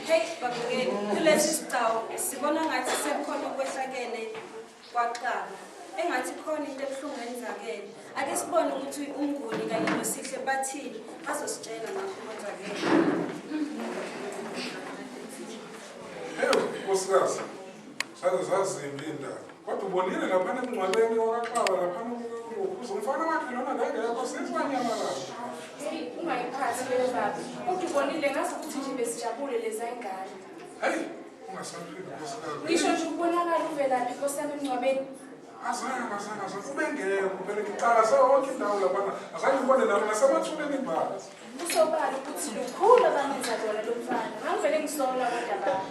Hey babukeli, kulesi sigcawu sibona ngathi sekukhona okwehlakele kwaXaba. Engathi khona into ebuhlungu enzakele. Ake sibone ukuthi uMnguni kanye noSihle bathini, bazositshela ngakho okwenzakele. Hewu, nkosikazi, saze zazimbi indaba. Kodwa ubonile laphana emngcwabeni wakaXaba laphana kuze umfana wakhe lona ngengekho sesiwanyamalala. Hey, ungayiphathi leyo baba. Kodwa ubonile ngazi ukuthi nje besijabule leza ingane. Hayi, ungasaphili nkosikazi. Ngisho nje ukubonakala uVelaphi Nkosi yami emngcwabeni. Azange, azange, azange. Ubengekho phela ngiqalaze yonke indawo laphana. Azange ngibone nami nasemathuneni imbala. Kusobala ukuthi lukhulu abamenza lona lo mfana. Ngangivele ngisola kodwa baba.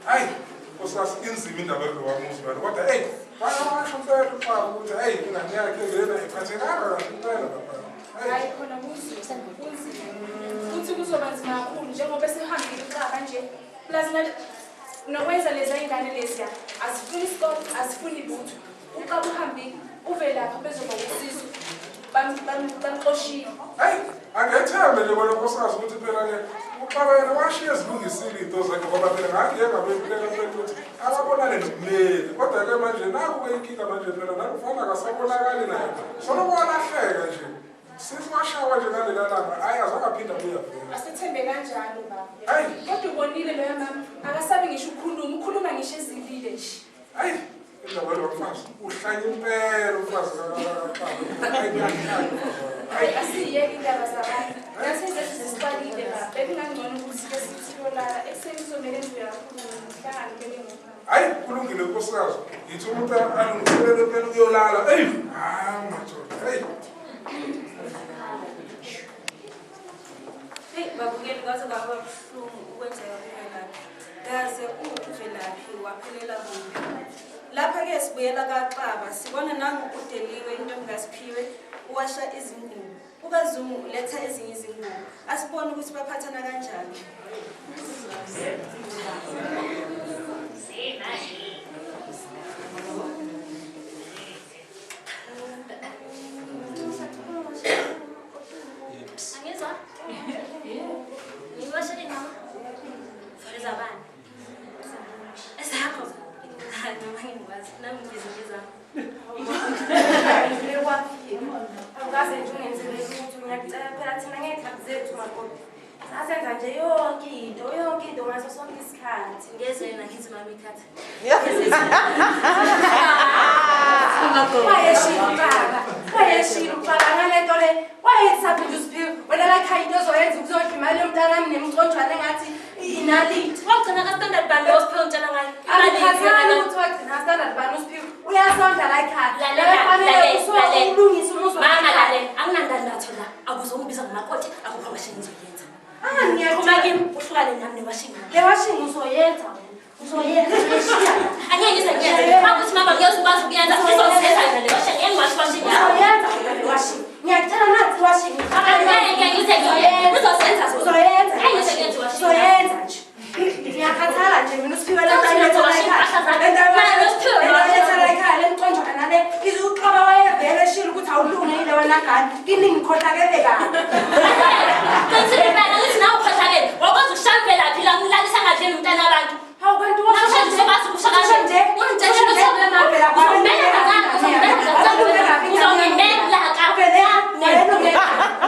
Hayi, nkosikazi, inzima indaba yalowa muzi wena. Kodwa eyi, washo impela uXaba ukuthi eyi ingane yakhe lena iphathekanga kahle impela laphana. Hayi khona kunzima, kunzima. Futhi nzima kakhulu njengoba sihambile uXaba nje. Plus nokwenza lezi ingane leziya azifuni isikole, azifuni lutho. uXaba uhambile uvelaphi bezoba usizo. Bamxoshile. Hayi, angethembe nje bona nkosikazi ukuthi phela ke uXaba yena washiya ezilungisile into zakhe ngoba phela ngangiye ngabephilela phela ukuthi akabonane nommeli. Kodwa ke manje naku ke inkinga manje phela nalufana akasabonakali naye. Soloko walahleka nje. Sisiwashawa nje ngalela langa, hayi azange aphinde abuye vele. Asethembe kanjalo baba. Kodwa ubonile loya mama akasabi ngisho ukukhuluma, ukhuluma ngisho ezilile nje. Hayi, indaba lo mfazi uhlanya impela umfazi kaXaba. Hayi asiyeke indaba zabantu. Nasenze sesiqalile baba. Bekungangcono ukuthi ke siyolala ekuseni kuzomele ngibuye kakhulu ngihlangane kumele ngihambe. Hayi kulungile nkosikazi. Yithi umuntu alungiselele impela ukuyolala. Eyi, hayi madoda. Hey. Hey, babukeli kwaze kwaba buhlungu ukwenzeka kuVelaphi. Kaze uVelaphi waphelela kuphi? Lapha-ke sibuyela kaXaba, sibona nangu uDeliwe intombi kaSiphiwe uwasha izingubo. UkaZungu uletha ezinye izingubo. Asibone ukuthi baphathana kanjani. Angizwa? Ngiwashele mama. Ezabani? Ezakho. Noma ngikwazi, nami ngizingizami. Awukaze nje ungenzele lutho, ngiyacela phela thina ngey'khathi zethu makoti. Sasenza nje yonke into ngaso sonke isikhathi. Ngezwe yena ngithi mama ikhathi. Wayeshilo uXaba ngale nto le. Wayethaphi nje uSiphiwe. Wena la ekhaya into ozoyenza ukuzodla imali yomntanami nemconjwana engathi inaliti. Wagcina ka-Standard Bank lo Siphiwe ngitshela ngayo. Angikhathali ukuthi wagcina ka-Standard Bank uSiphiwe. Uyasondla la ekhaya. Lalela, ulungise umuzi wakhe. Mama lalela, anginandandatho la. Akuzongibiza ngomakoti, akukho washing ngizoyenza. Ngiyakuma kimi uhlukane nami newashing. Le washing uzoyenza wena. Uzoyenza uyishiya. Angeke ngize ngiyenze. Makuthi mama ngeke ukwazi ukuyenza, ngizozenza mina le washing, ngeke ngiwashe washing. Uzoyenza wena le washing. Ngiyakutshela nathi washing. Angeke ngize ngiyenze. Uzozenza uzoyenza. Angeke ngize ngiyenze washing. Uzoyenza nje. Ngiyakhathala nje mina uSiphiwe le nto ekhaya le mconjwana nale uXaba wayevele eshilo ukuthi awulungile wena ngane. Kini ngikhohlakele kabi. Qinisile impela ngithi nawe ukhohlakele. Wakwazi ukushaya Velaphi la ngilalisa ngadleni umntana wabantu. Hawu kanti washo nje. Ungitshela ukuthi mama uzongimela kabi.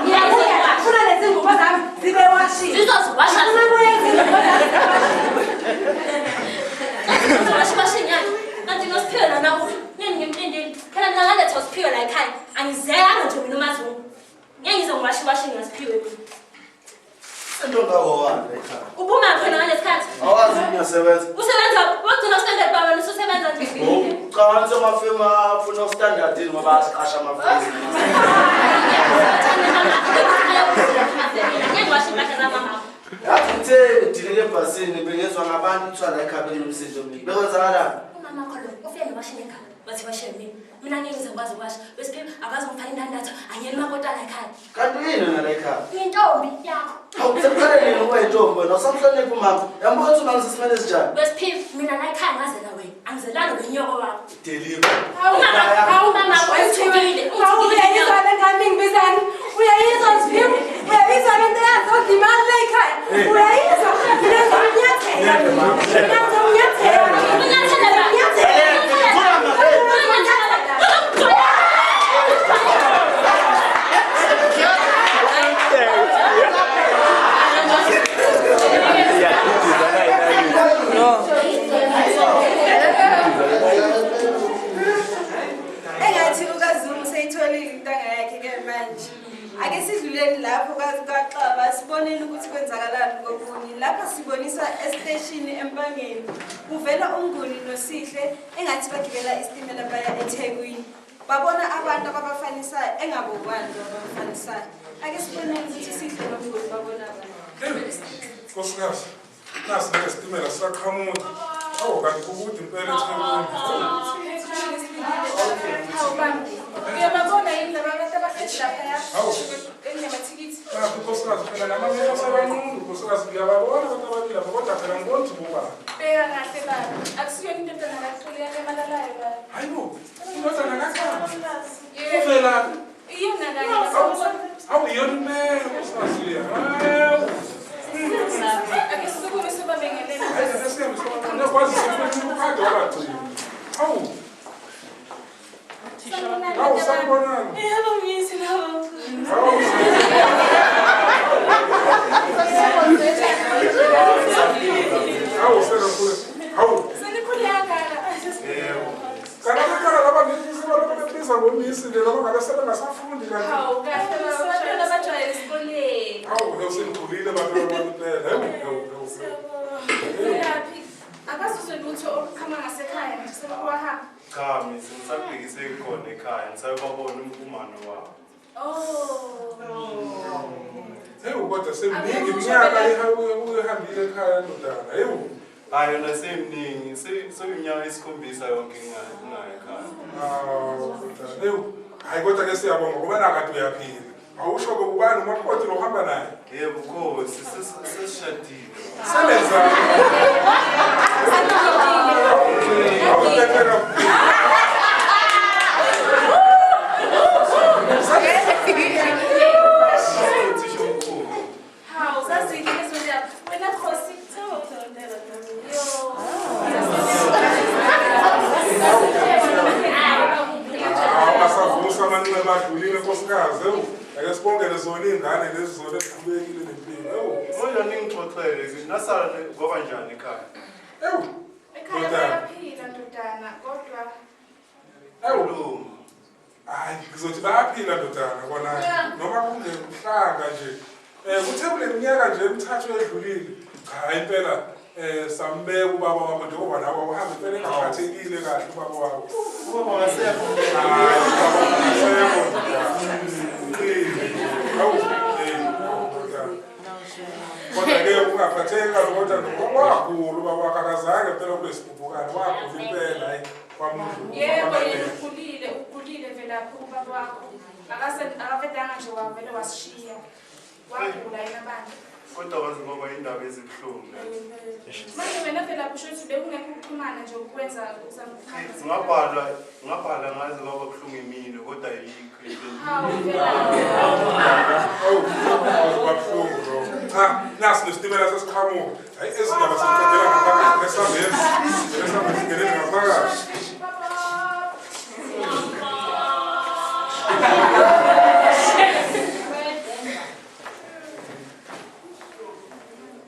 Ngiyafuna lezi ngubo zami zibe washile. Zizoziwasha. Ngifuna kuyenza izingubo zami zibe washile. Uzowasha washing yakhe. Kanti noSiphiwe lona uphi? Nini ngimlindile. Phela mina ngaletha uSiphiwe la ekhaya. Angizeyanga nje mina uMazungu. Ngeke ngize ngiwashe washing ngaSiphiwe mina. Into ngakho wani ekhaya? Uphuma khona ngalesikhathi. Awazi ngiyasebenza. Usebenza wagcina standard baba ususebenza nje. Ucabanga ukuthi amafemu afuna standard yini ngoba asiqasha amafemu. Ngeke ngiwashe impahla zamama. Yathi ngithe ngidilele ebhasini bengezwa ngabantu kuthiwa la ekhaya kunomsindo mina. Bekwenzakalani? Umama wakho lo ufike newashing ekhaya. Wathi washe mina. Mina ngeke ngize ngikwazi ukuwasha. Wesiphiwe akazi ngifaka indandatho angiyeni umakoti la ekhaya. Kanti yini wena la ekhaya? Ngiyintombi yakho. Hawu sekuqale nini ukuba yintombi wena? Usamhloniphi umama. Uyambona ukuthi umama sesimele esinjani? Wesiphiwe mina la ekhaya ngazela wena. Angizelanga nonyoko wakho. Deliver. Hawu mama ungithukile. Uyayizwa le ngane ingibizani? Uyayizwa Siphiwe? Uyayizwa le nto yazodla imali la ekhaya? Uyayizwa? Mina ngizomnyathela. Mina ngizomnyathela. Unyathela ba? Unyathela. Engathi ukaZungu seyitholile intanga yakhe ke manje. Ake sidluleni lapho kaXaba siboneni ukuthi kwenzakalani kokunye. Lapha siboniswa esiteshini eMpangeni. Kuvela uMnguni noSihle engathi bagibela isitimela baya eThekwini. Babona abantu ababafanisayo engabobani ababafanisayo. Ake siboneni ukuthi Sihle noMnguni babona bani. Nkosikazi, nasi lesitimela sisaqhamuka. Awu kanti kukude impela eThekwini. Hawu baba, uyababona yini laba abantu abahlezi laphaya? Hawu. Enamathikithi. Nakho nkosikazi phela namamehlo sebanqundu. Nkosikazi ngiyababona abantu ababili laba kodwa phela ngibona ukuthi bobani. Bheka kahle baba, akusiyona indodana kaXoli yanyamalalayo baba. Hayi bo, indodana kaXoli. Uvelaphi? Iyona kanye baba. Awu iyona impela nkosikazi leya. Hawu. Ake sisukume sobabingelela. Hayi sesihambe sobabingelela. Kwazi sifuna ukukade wabagcina. Awu. Awu sanibonani. Yebo misi labo. Awu. Awu sekakhulu. Awu. Senikhule kangaka. Yebo. Kanti abantwana laba ngithi sebalokhu bebiza ngomisi nje noma ngabe sebengasafundi kanti. Hawu kahle baba, abantwana abajwayele esikoleni. Awu hewu senikhulile bantwana bami impela. Hewu hewu hewu. Velaphi, akazuzwe lutho oluqhamuka ngasekhaya nje selokhu wahamba. Cha misi ngisabhekise khona ekhaya ngisayobabona umfumano wabo. Oh. Hewu kodwa seminingi iminyaka ihambile ekhaya ndodana. Hewu. Hayi yona seminingi, seyiminyaka esikhombisa yonke ngingayo ekhaya. Awu ndodana. Hewu. Hayi kodwa ke siyabonga ngoba nakade uyaphila. Awusho-ke ubani umakoti lo uhamba naye? Yebo Nkosi, sesishadile. Senenzani? Awu kakhulu. Uthisha omkhulu. Hawu, zazike lezo ndaba. Wena Khosi, yo. Hawu basavusa amanxeba adlulile nkosikazi. Hewu. Ake sibongele zona iy'ngane lezi zona eziqhubekile nempilo. Hewu. Manje ningixoxele nasala kwaba njani ekhaya? Hewu. Ekhaya bayaphila ndodana, kodwa Hewu. Hayi ngizothi bayaphila ndodana kona noma kungekuhlanga nje. Kuthe kule minyaka nje emithathu edlulile. Cha impela sambeka ubaba wakho njengoba nawe uhamba impela engaphathekile kahle ubaba wakho. Ubaba akasekho. Hayi ubaba akasekho ndodana. Uqile. Hawu, ndodana. Kodwa ke ungaphatheki kahle kodwa wagula ubaba wakho akazange phela kube sigubhukane wagula impela hayi kwamudlula. Yebo yena ukhulile, ukhulile Velaphi ubaba wakho. Akavedanga nje wavele wasishiya. Wagula yena bandla. Kodwa wazi ngoba indaba ezibuhlungu lezo. Manje wena Velaphi usho ukuthi bekungekho ukuxhumana nje ukwenza uzama Ngabhala, ngabhala ngaze kwaba buhlungu imini kodwa ayikho into. Hawu Velaphi. Awu, kwabuhlungu lokho. Cha, nasi nesitimela sesiqhamuka. Hayi ezindaba siziqedela ngaphakathi besambeni. Besambeni singenele ngaphakathi.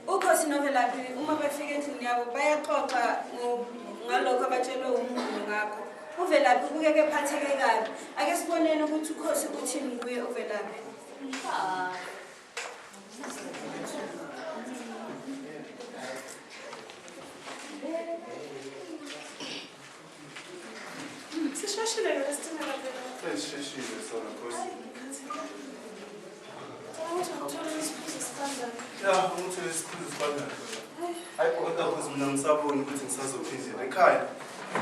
Ukhosi noVelaphi uma befika endlini yabo bayaxoxa ngalokho abatshelwe umnguni ngakho. uVelaphi ubukeka ephatheke kabi. Ake siboneni ukuthi uKhosi uthini kuye uVelaphi. Sisheshile ke lesitimela phela. Sesisheshile sona Nkosi. Ukuthi ngithole isiphuzo esibandayo. Ya, ngithole isiphuzo esibandayo. Hayi kodwa Nkosi mina ngisaboni ukuthi ngisazophindela ekhaya.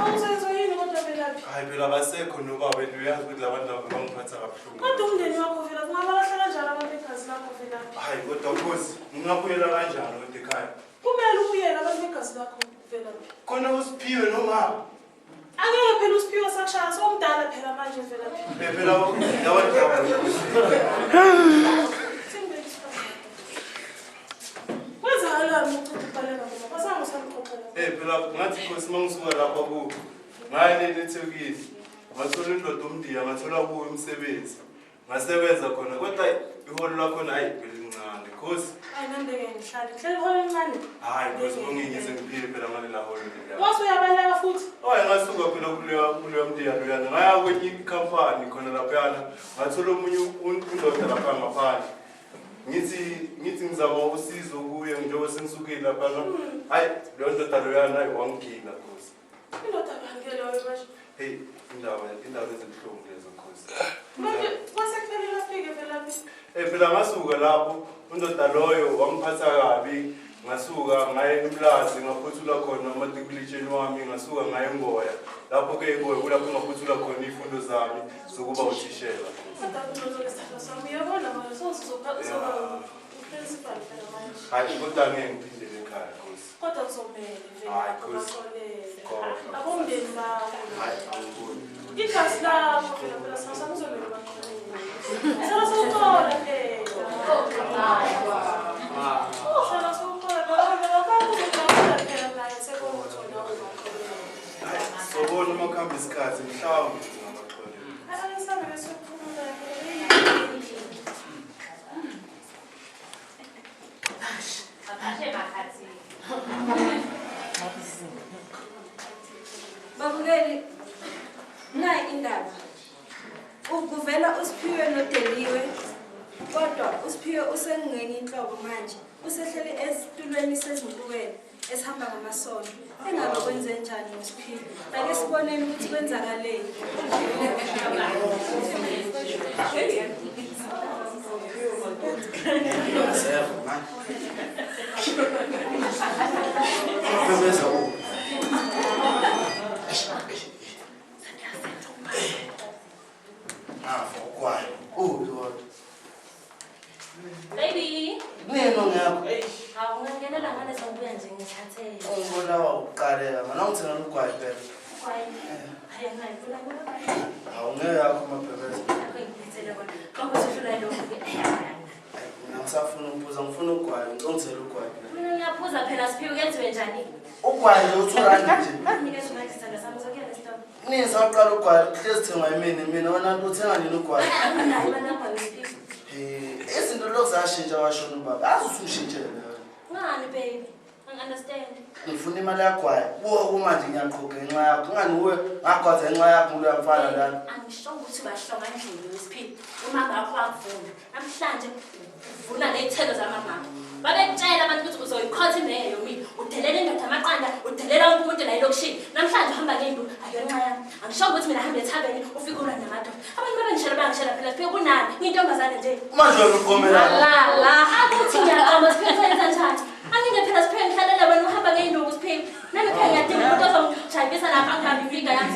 Awusenzo yini kodwa Velaphi? Hayi phela abasekho nobaba wena uyazi ukuthi labantu laba bangiphatha kabuhlungu. Kodwa umndeni wakho Velaphi ungabalahla kanjani abantu begazi lakho Velaphi? Hayi kodwa Nkosi, ngingabuyela kanjani kodwa ekhaya? Kumele ubuyele abantu begazi lakho Velaphi. Khona uSiphiwe noma Angeke phela uSiphiwe sakushaya sowumdala phela manje Velaphi. Phela labantu laba. Kwenzakalani uceda ukubaleka ngoba basange usamxoxela. Phela ngathi Nkosi mangisuka lapha ku ngaya eThekwini. Ngathola indoda umndiya, ngathola kuwo umsebenzi. Ngasebenza khona kodwa iholo lakhona hayi belincane Nkosi. Hayi nami ngeke ngihlale. Ngihlale iholo elincane. Hayi Nkosi ngingize ngiphile phela ngalela holo leliya. Wase uyabaleka futhi. Hayi ngasuka phela kuleya mndiya loyana. Ngaya kwenye ikhampani khona laphayana. Ngathola omunye indoda lapha ngaphandle. Ngithi ngizama usizo kuye njengoba sengisukile laphana. Hayi leyo ndoda loyana hayi wangigila Nkosi. Indoda bani ke loyo manje? Hey indaba ezibuhlungu lezo Nkosi. Manje kwase kuphelile afike Velaphi. Phela ngasuka lapho undoda loyo wangiphatha kabi. Ngasuka ngaye eMlazi ngaphuthula khona amatikuletsheni wami, ngasuka ngaye eNgoya. Lapho ke eNgoya kulapho ngaphuthula khona izifundo zami zokuba uthishela. Kodwa kulolo lesithandwa sami uyabona manje sewuzoba uprincipal phela manje. Hayi kodwa ngeke ngiphindele ekhaya Nkosi. Kodwa kuzomele Hayi, Velaphi Nkosi. ubaxolele. Khohlwa. Abomndeni bakho. Hayi angiboni. Igazi lakho phela phela sasa kuzomele ubaxolele. Sala sewuxola phela. Uhlala sewuxola phela bakuzojabula phela naye sekuthola ubaxolele. Hayi sobona uma kuhamba isikhathi mhlawumbe ngingabaxolela. Ake sihambe bese uphumula phela. Babukeli, nayi indaba. Kuvela uSiphiwe noDeliwe, kodwa uSiphiwe usengenye inhlobo manje. Usehleli esitulweni sezinkubela esihamba ngamasondo. Engabe kwenze njani ngoSiphiwe? Ake siboneni ukuthi kwenzakaleni. Asekho manje. Bebeza u. Ngafa ugwayi. Uphi kodwa? Baby, Kunini ongekho? hawu ungangenela ngane sengibuya nje ngithathele. Ungibulawa ukuqaleka mana ungithengela ugwayi phela. Kwayi. Hayi angayibona ngoba Hawu ngeke yakho mabhebeza. akho ngiphathele kona. Konke usuhlula lokhu ke. Mina ngisafuna ukuphuza ngifuna ugwayi, ngicela ungithele ugwayi phela. Mina ngiyaphuza phela Siphiwe kuyenziwe njani? Ugwayi nje uthi urandi nje. Nginikeze manje sithando sami uzokuya nesitolo. Nini sawuqala ugwayi hlezi thengwa yimina mina wena nto uthenga nini ugwayi? Anginayo imali yakho Siphiwe. Eh, izinto lokhu zashintsha washona ubaba. Azi usushintshele wena. Ngani baby? Angi-understand. Ngifuna imali yagwayi. Buka kumanje ngiyaqhoga ngenxa yakho. Ngani uwe ngagwaza ngenxa yakho nguloya mfana lana. Angisho ukuthi bahlonga endlini Siphiwe. Umama wakho wakuvuna. Namhlanje uvuna ney'thelo zamama. Babekutshela abantu ukuthi uzoyikhotha imbeyo mina. Udelela indoda amaqanda, udelela wonke umuntu la elokishini. Namhlanje uhamba ngey'nduku, akuyona nxa yami. Angisho ukuthi mina hambe ethaveni ufike ulwa namadoda. Abantu babengishela bangishela phela Siphiwe kunani? Ngiyintombazane nje. Manje wena uqomelana. La, akuthi ngiyaqoma Siphiwe senza njani? Angike phela Siphiwe ngihlalela wena uhamba ngey'nduku Siphiwe. Nami phela ngiyadinga umuntu ozongijayivisa lapha angihambi imfiga yami.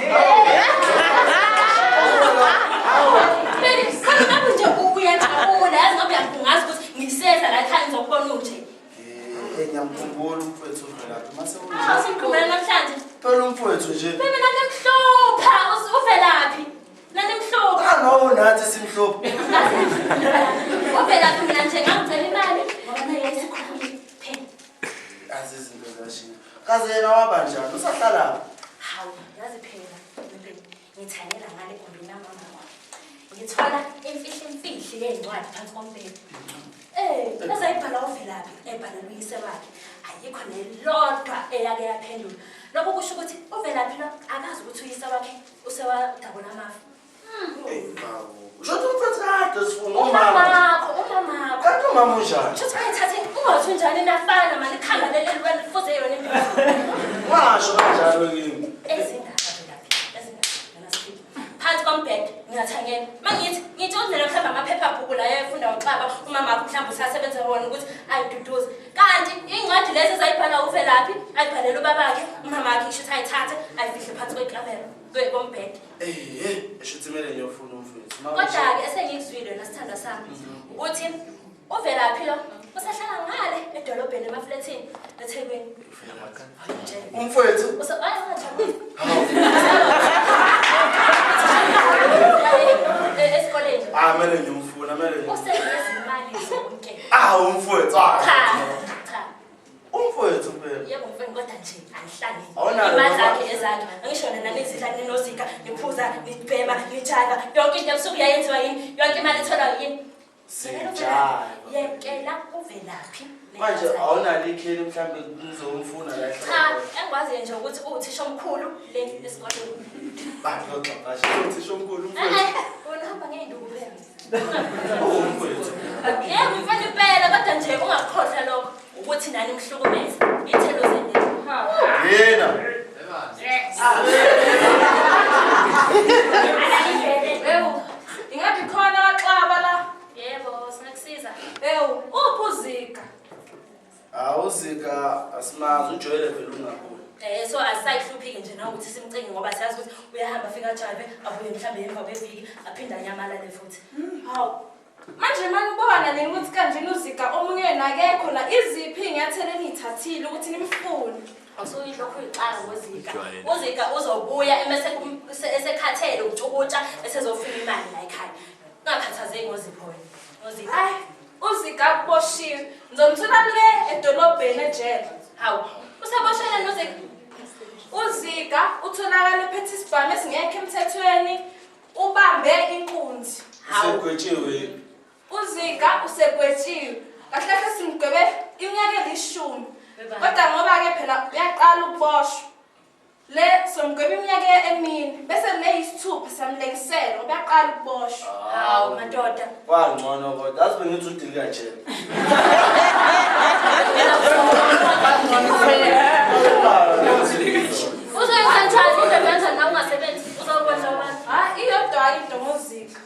Baby, khona ngabe nje uyajabula, yazi ngabe uyakungazi ukuthi ngiseza la ekhaya ngizokubona unje. Eh, ngiyamkhumbula umfowethu uVelaphi. Mase Ah, usimkhumbula namhlanje. Phela umfowethu nje. Baby nanimhlupha, uVelaphi. Nanimhlupha. Angawo nathi simhlupha. UVelaphi mina nje ngangicela imali ngoba naye isikhulile phela. Azi izinto zashintsha. Kaze yena waba njani? Usahlala lapha. Hawu, yazi phela, baby, ngithanyela ngale gumbini lamama wami. Ngithola imfihli imfihli yey'ncwadi phansi kombhede. Eh, ezayibhala uVelaphi, ebhalela uyise wakhe. Ayikho nelodwa eyake yaphendula. Lokho kusho ukuthi uVelaphi lo akazi ukuthi uyise wakhe usewadabula amafu. Ey, bawo. Usho ukuthi umfowethu kade sifuna umama. Umamakho, umamakho. Kanti umama unjani? Kusho ukuthi bayithathe ungathi unjani nafana mani ikhanda leli lifuze yona impilo. Ungasho kanjalo kimi. Ezingaka Velaphi, ezingaka yona Siphiwe. Phansi kombhede ngiyathanyela. Mangithi ngithi uzimele mhlawumbe amaphephabhuku la efunda uxaba umama wakho mhlawumbe usasebenza wona ukuthi ayiduduze. Kanti iy'ncwadi lezi ezayibhala uVelaphi ayibhalela ubabakhe, umama wakhe kusho ukuthi ayithathe ayifihle phansi kwekamero kombhede. Eh, esho ukuthi kumele ngiyofuna umfowethu. Mama, Kodwa-ke esengikuzwile nasithandwa sami ukuthi uVelaphi lo usahlala ngale edolobheni emaflethini eThekwini. Umfowethu. Hayi, ungajabuli. Esikoleni. Ah, kumele ngiyomfuna, kumele ngiyomfuna. Usenezimali zonke. Ah, umfowethu. Ah. Cha, cha. Umfowethu phela. Yebo mfowethu kodwa nje anihlangene. Awunalo Imali noma- zakhe ezakhe. Angisho nina nizidla ninozika, niphuza, nibhema, nijayiva. Yonke into ebusuku iyayenziwa yini? Yonke imali itholwa yini? Sijayiva. Yekela uVelaphi. Manje awunalo ikheli mhlambe ngizomfuna la Cha, ehlala. engikwaziyo nje ukuthi uwuthisha omkhulu le esikoleni. Bazoxaxasha Uthisha omkhulu Eh, umfowethu. eh, wena uhamba ngey'nduku phela. Umfowethu. Yebo mfana impela kodwa nje ungakukhohlwa lokho ukuthi nani mhlukumeze. Iy'thelo zendlela. Yena. Ewu, ingabe khona kaXaba la? Yebo, singakusiza. Ewu, uphi uZika? Awuzika asimazi ujwayele vele ungabuyi. So asisayihluphi-ke nje nawukuthi simcinge ngoba siyazi ukuthi uyahamba afike ajayive abuye mhlawumbe emva kweviki aphinde anyamalale futhi. Hawu, Manje manibona nini ukuthi kanjena uZiga omunye nakekho la iziphi iy'nyathelo eniy'thathile ukuthi nimfune? Awusuyilokhu uyixaka ngoZiga. UZiga uzobuya emese esekhathele ukutshukutsha esezofuna imali la ekhaya. Ungakhathazeki ngoZipho wena. NgoZiga. Hayi, uZiga kuboshiwe. Ngizomthola le edolobheni ejele. Hawu, usebosheleni uZiga? UZiga utholakala ephethe isibhamu esingekho emthethweni, ubambe inkunzi. Usegwetshiwe. UZiga usegwetshiwe. Kahle kahle simgwebe iminyaka eli-10. Kodwa ngoba-ke phela uyaqala ukuboshwa. Le somgwebe iminyaka emine bese le yisithupha siyamlengisela ngoba uyaqala ukuboshwa. Hawu madoda. Kwangcono kodwa azi bengithi udilika jele. Uzoyenza njani into ebenza nawe ungasebenzi? Uzokwenza ubani? Hayi iyodwa into ngoZiga.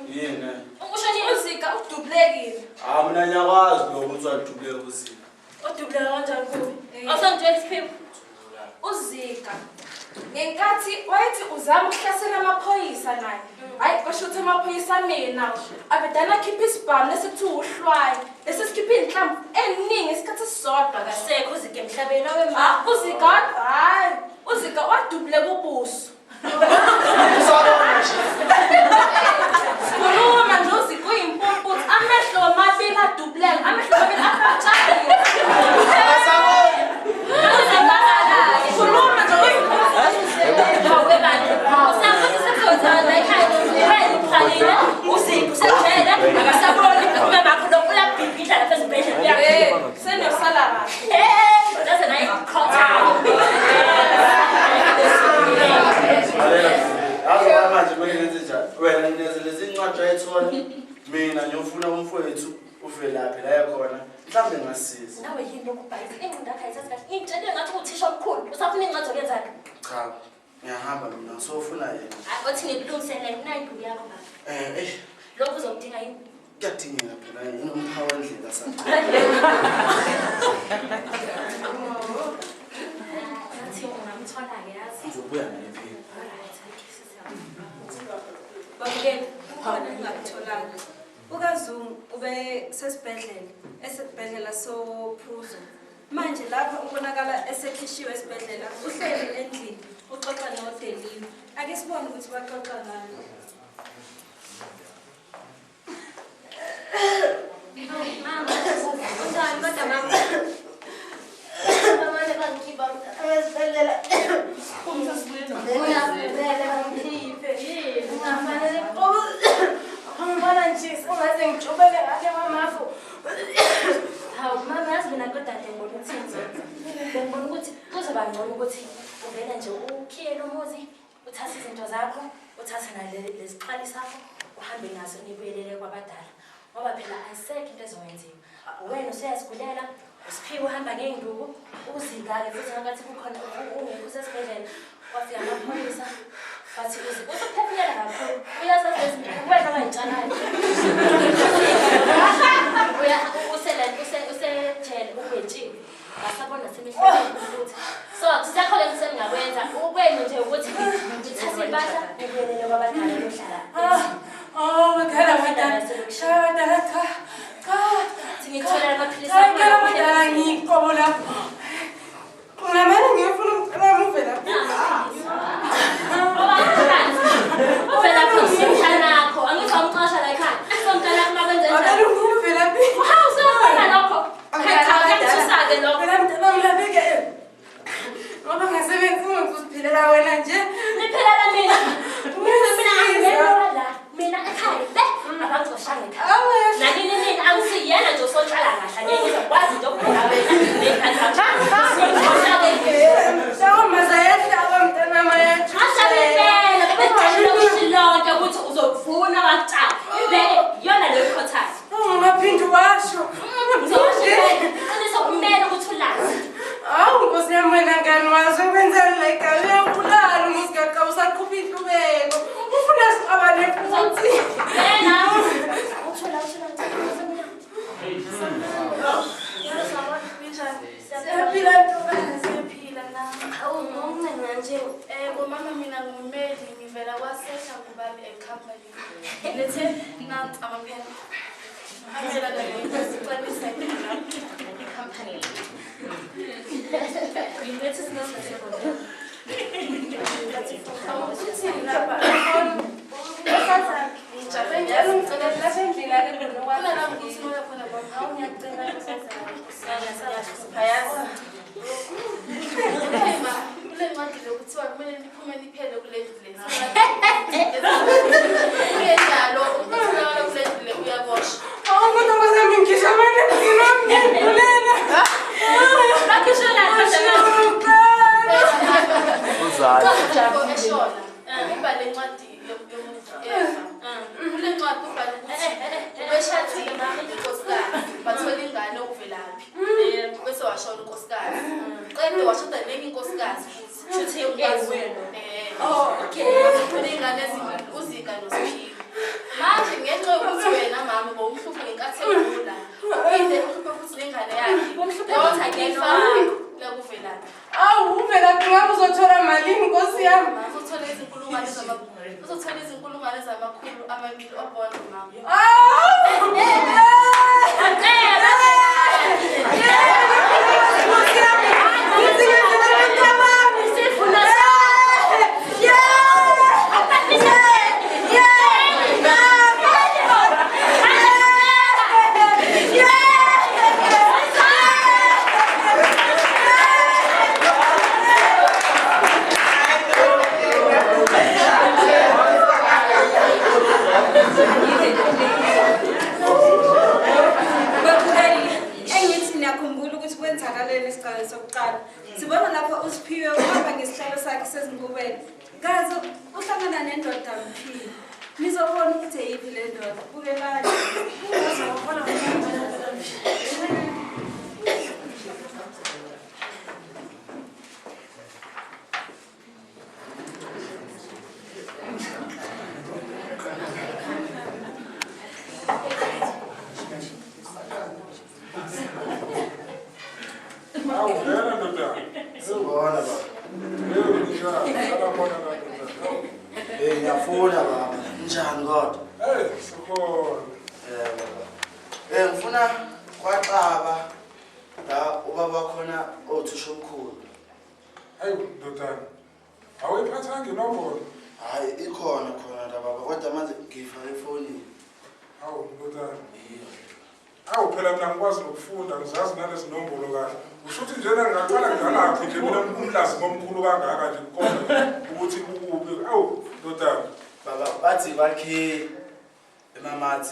Yini? Usho nini? UZiga udubulekile. Ah mina ngiyakwazi lokho ukuthi wadubuleka uZiga. Udubuleka kanjani kubi? Awusangitshela isiphiwo. UZiga ngenkathi wayethi uzama ukuhlasela amaphoyisa naye. Hayi kwasho ukuthi amaphoyisa mina avedana akhipha isibhamu lesikuthiwa uhlwayi. Lesi sikhipha iy'nhlamvu eningi isikhathi esisodwa. Akasekho uZiga emhlabeni awe ma. Ah, uZiga hayi uZiga wadubuleka ubuso. Usabona nje. Khuluma nje uZiga uyimpumputhe amehlo omabili adubuleka amehlo omabili apatshakile. Asabona. Khuluma nje uyimpumputhe. Hawu bantu. Usafuthi sekuzothanda ekhaya. Wena uhlalile uZiga usejele akasaboni umamakho lo uyabhibhidla lapha esibhedlela uyabhibhidla. Senosala kahle. Eh, naze naye khotha. Yazi wena manje kumele ngenze njani? Wena ngineze lezi ncwadi ayithola. Mina ngiyofuna umfowethu uVelaphi la ekhona. Mhlawumbe ngasiza. Nawe yini lokhu ubhalisa ingqondo yakho ayithathi kahle. Ingitshele ngathi uthisha omkhulu. Usafuna incwadi zokwenzani? Cha, ngiyahamba mina ngisofuna yena. Hayi othi ngikulungiselele nayi induku yakho baba. Eh, Lokhu uzokudinga yini? kuyadingeka phela umpha wendlela sa. Ngathi ungamthola-ke yazi. Ngizobuya naye phela. Alright, okay, sisiyahamba. Babukeli, kukhona engingakutholanga. UkaZungu ube sesibhedlela, esibhedlela sophuzo. Manje lapha ubonakala esekhishiwe esibhedlela, uhleli endlini, uxoxa noDeliwe. Ake sibone ukuthi baxoxa ngani. Mama, unjani kodwa mama? Bamane bangikhipha esibhedlela. Uyavele bangikhiphe. Ungafanele ngibona nje ungaze ngijubeke ngale kwamafu. Hawu mama, yazi mina kodwa ngibona ukuthi bengibona ukuthi kuzoba ngcono ukuthi uvele nje ukhiyele umuzi, uthathe izinto zakho, uthathe nalesiqali sakho, uhambe naso nibuyelele kwabadala. Ngoba phela ayisekho into ezoyenziwa. Wena usuyazigulela, uSiphiwe uhamba ngey'nduku, uZiga-ke futhi ngakathi kukhona ungekho usesibhedlela, kwafika amaphoyisa, bathi uZiga usuphefumula kakhulu, uyazazi lezi wena way'tshalayo. Usejele ugwetshiwe. Ngasabona semihlabeni futhi. So akusekho lento sengingakwenza. Ukwenu nje ukuthi ngithathe impahla ngibuyelele kwabadala yohlala. Oh, madala, madala. Madala, cha. Cha. Ngitholela amaphilisi. Cha, madala ngiqobo lapho. Ngamane ngiyofuna umcela uVelaphi. UVelaphi umntanakho, angithi wamxosha la ekhaya. So mntanakho makwenze njani? Akaloku uVelaphi. Hawu, sewubona lokho. Cha, kuyangithusa-ke lokho. Phela mntana ngilaphi-ke. Ngoba ngasebenzi ngiziphilela wena nje. Niphilela mina. Mina angiyelwa la. Mina ekhaya le abangixoshanga ekhaya. Nanini nini angisiyena nje usotshala kahle angeke ngizokwazi nje ukubheka wena ney'ngane zakho. Mhlawumbe zayahlaba mntanami ayatsho. Ahlabe impela kube kujabulela lonke ukuthi uzokuvuna wakutshala. Ibeke iyona leyo ikhothayo. Ungaphinde washo. Ngizowasho impela. Qiniso kumele ukuthi ulazi. Hawu Nkosi yami wena ngani wazi wenzani la ekhaya uyawubulala umuzigaqa usaqhupha inhlubeko. Ufuna sixabane futhi. Wena uthula uthula uthula. Siyaphila ntombazane, siyaphila na. Awu ngomncenga nje. Bomama mina ngumeli ngivela kwaSehla Khubani and Company. Lethe nanti amaphepha. Phela sicela isayine company.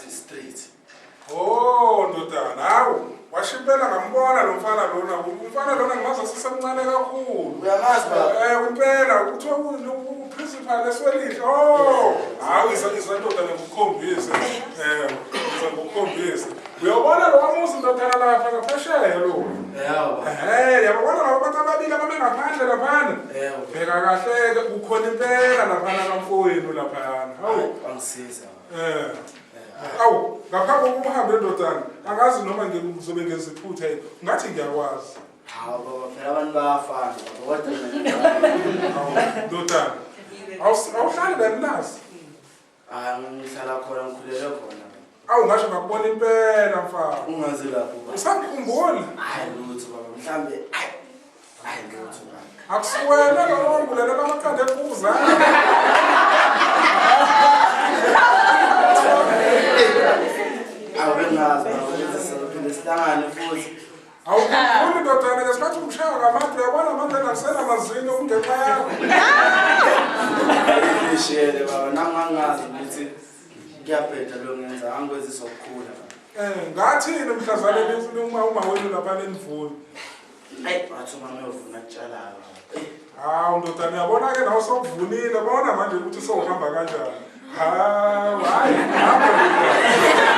Street. Oh, ndodana, hawu, washimpela ngambona lo mfana lona. Umfana lona ngimazi asesemncane kakhulu. Uyamazi baba? Impela, kuthiwa uprincipal eswelihle. Oh, hawu iza ndodana ngikukhombise. Iza ngikukhombise. Uyabona lo muzi ndodana lapha ngaphesheya lo. Yebo. Yabona labo bantu ababili abame ngaphandle laphana. Yebo. Bheka kahle kukhona impela laphana kamfowenu laphana. Hawu, angisiza. Awu, ngaphambi kokuba uhambe ndodana, angazi noma ngizobe ngenza iphutha yini. Ngathi ngiyakwazi. Hawu baba, phela abantu bayafana baba, kodwa mina ndodana, awuhlali nalinazi. Hayi, ngihlala khona, ngikhulele khona. Awu, ngasho ngakubona impela mfana. Ungazi lapho baba. Usangikhumbula? Hayi lutho baba, mhlambe hayi lutho baba. Akusuwena lo wangulela amaqanda ekuzana. Awukhumbuli ndodana ngesikhathi ungishaya ngamandla, uyabona manje angisenamazinyo kungenxa yakho. Ngishele baba, nami ngangazi ukuthi kuyabheda lo ngenza, angikwenzisa ukukhula baba. Ngathini mhlazane uma wenu lapha nenivuna? Ayi, wathi umama uyovuna kutshalayo. Hawu ndodana, uyabona-ke nawe sokuvunile, bona manje ukuthi sowuhamba kanjani. Hawu, hayi, hamba ndodana.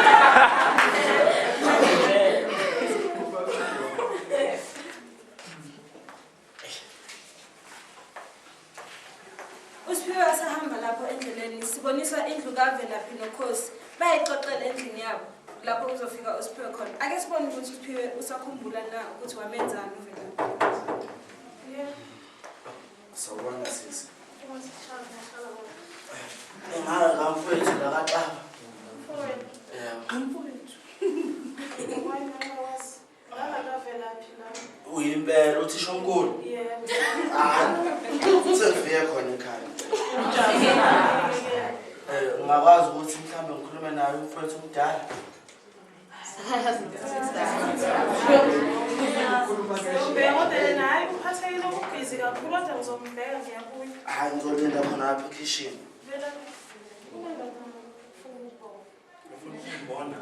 Usiphiwe asahamba lapho endleleni siboniswa indlu kaVelaphi noKhosi bayixoxela endlini yabo lapho kuzofika uSiphiwe khona. Ake sibone ukuthi uSiphiwe usakhumbula na ukuthi wamenzani uVelaphi. Yebo. Sawubona sisi. Ngala kamfowethu la kaXaba. Mfowethu. Yebo. Mfowethu. Why mama was ngala kaVelaphi la? Uyimpela uthisha omkhulu. Yebo. Hayi. Sengifike khona ekhaya. Ungakwazi ukuthi mhlawumbe ngikhulume naye umfowethu omdala. Ngizombheka kodwa yena hhayi uphathekile ubhizi kakhulu kodwa ngizombheka ngiyabuya. Hayi ngizolinda khona lapha ekhishini. Vela unendoda ufuna ukubona. Ufuna ukubona?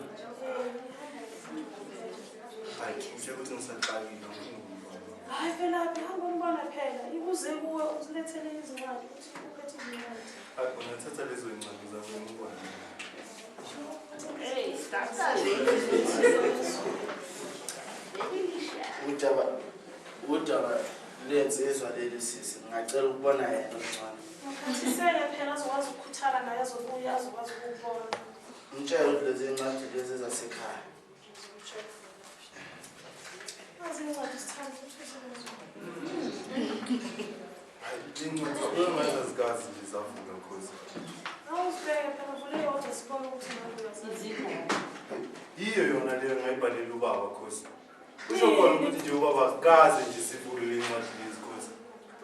Hayi, ngitshela ukuthi ngisaxakile angifuni ukumbona. Hayi Velaphi, hamba umbona phela. Ibuze kuwe uzilethele izincwadi uthi uphethe izincwadi. Hayi bona thatha lezo zincwadi zakho ngibone. Udaba lensizwa leli sisi ngingacela ukubona yena omncane. Mphathisele phela azokwazi ukukhuthala naye azobuya azokwazi ukubona. Mtshele ukuthi lezi ncwadi lezi zasekhaya. Nazi incwadi sithanda ukuthi usebenze. Hayi incwadi ungazikazi nje zavuka Nkosi. Awuzibheke phela vule yodwa sibone ukuthi ngabe uyazazi. Yiyo yona leyo ngayibhalela ubaba Nkosi. Kusho khona ukuthi nje ubaba kaze nje sivule le ncwadi lezi Nkosi.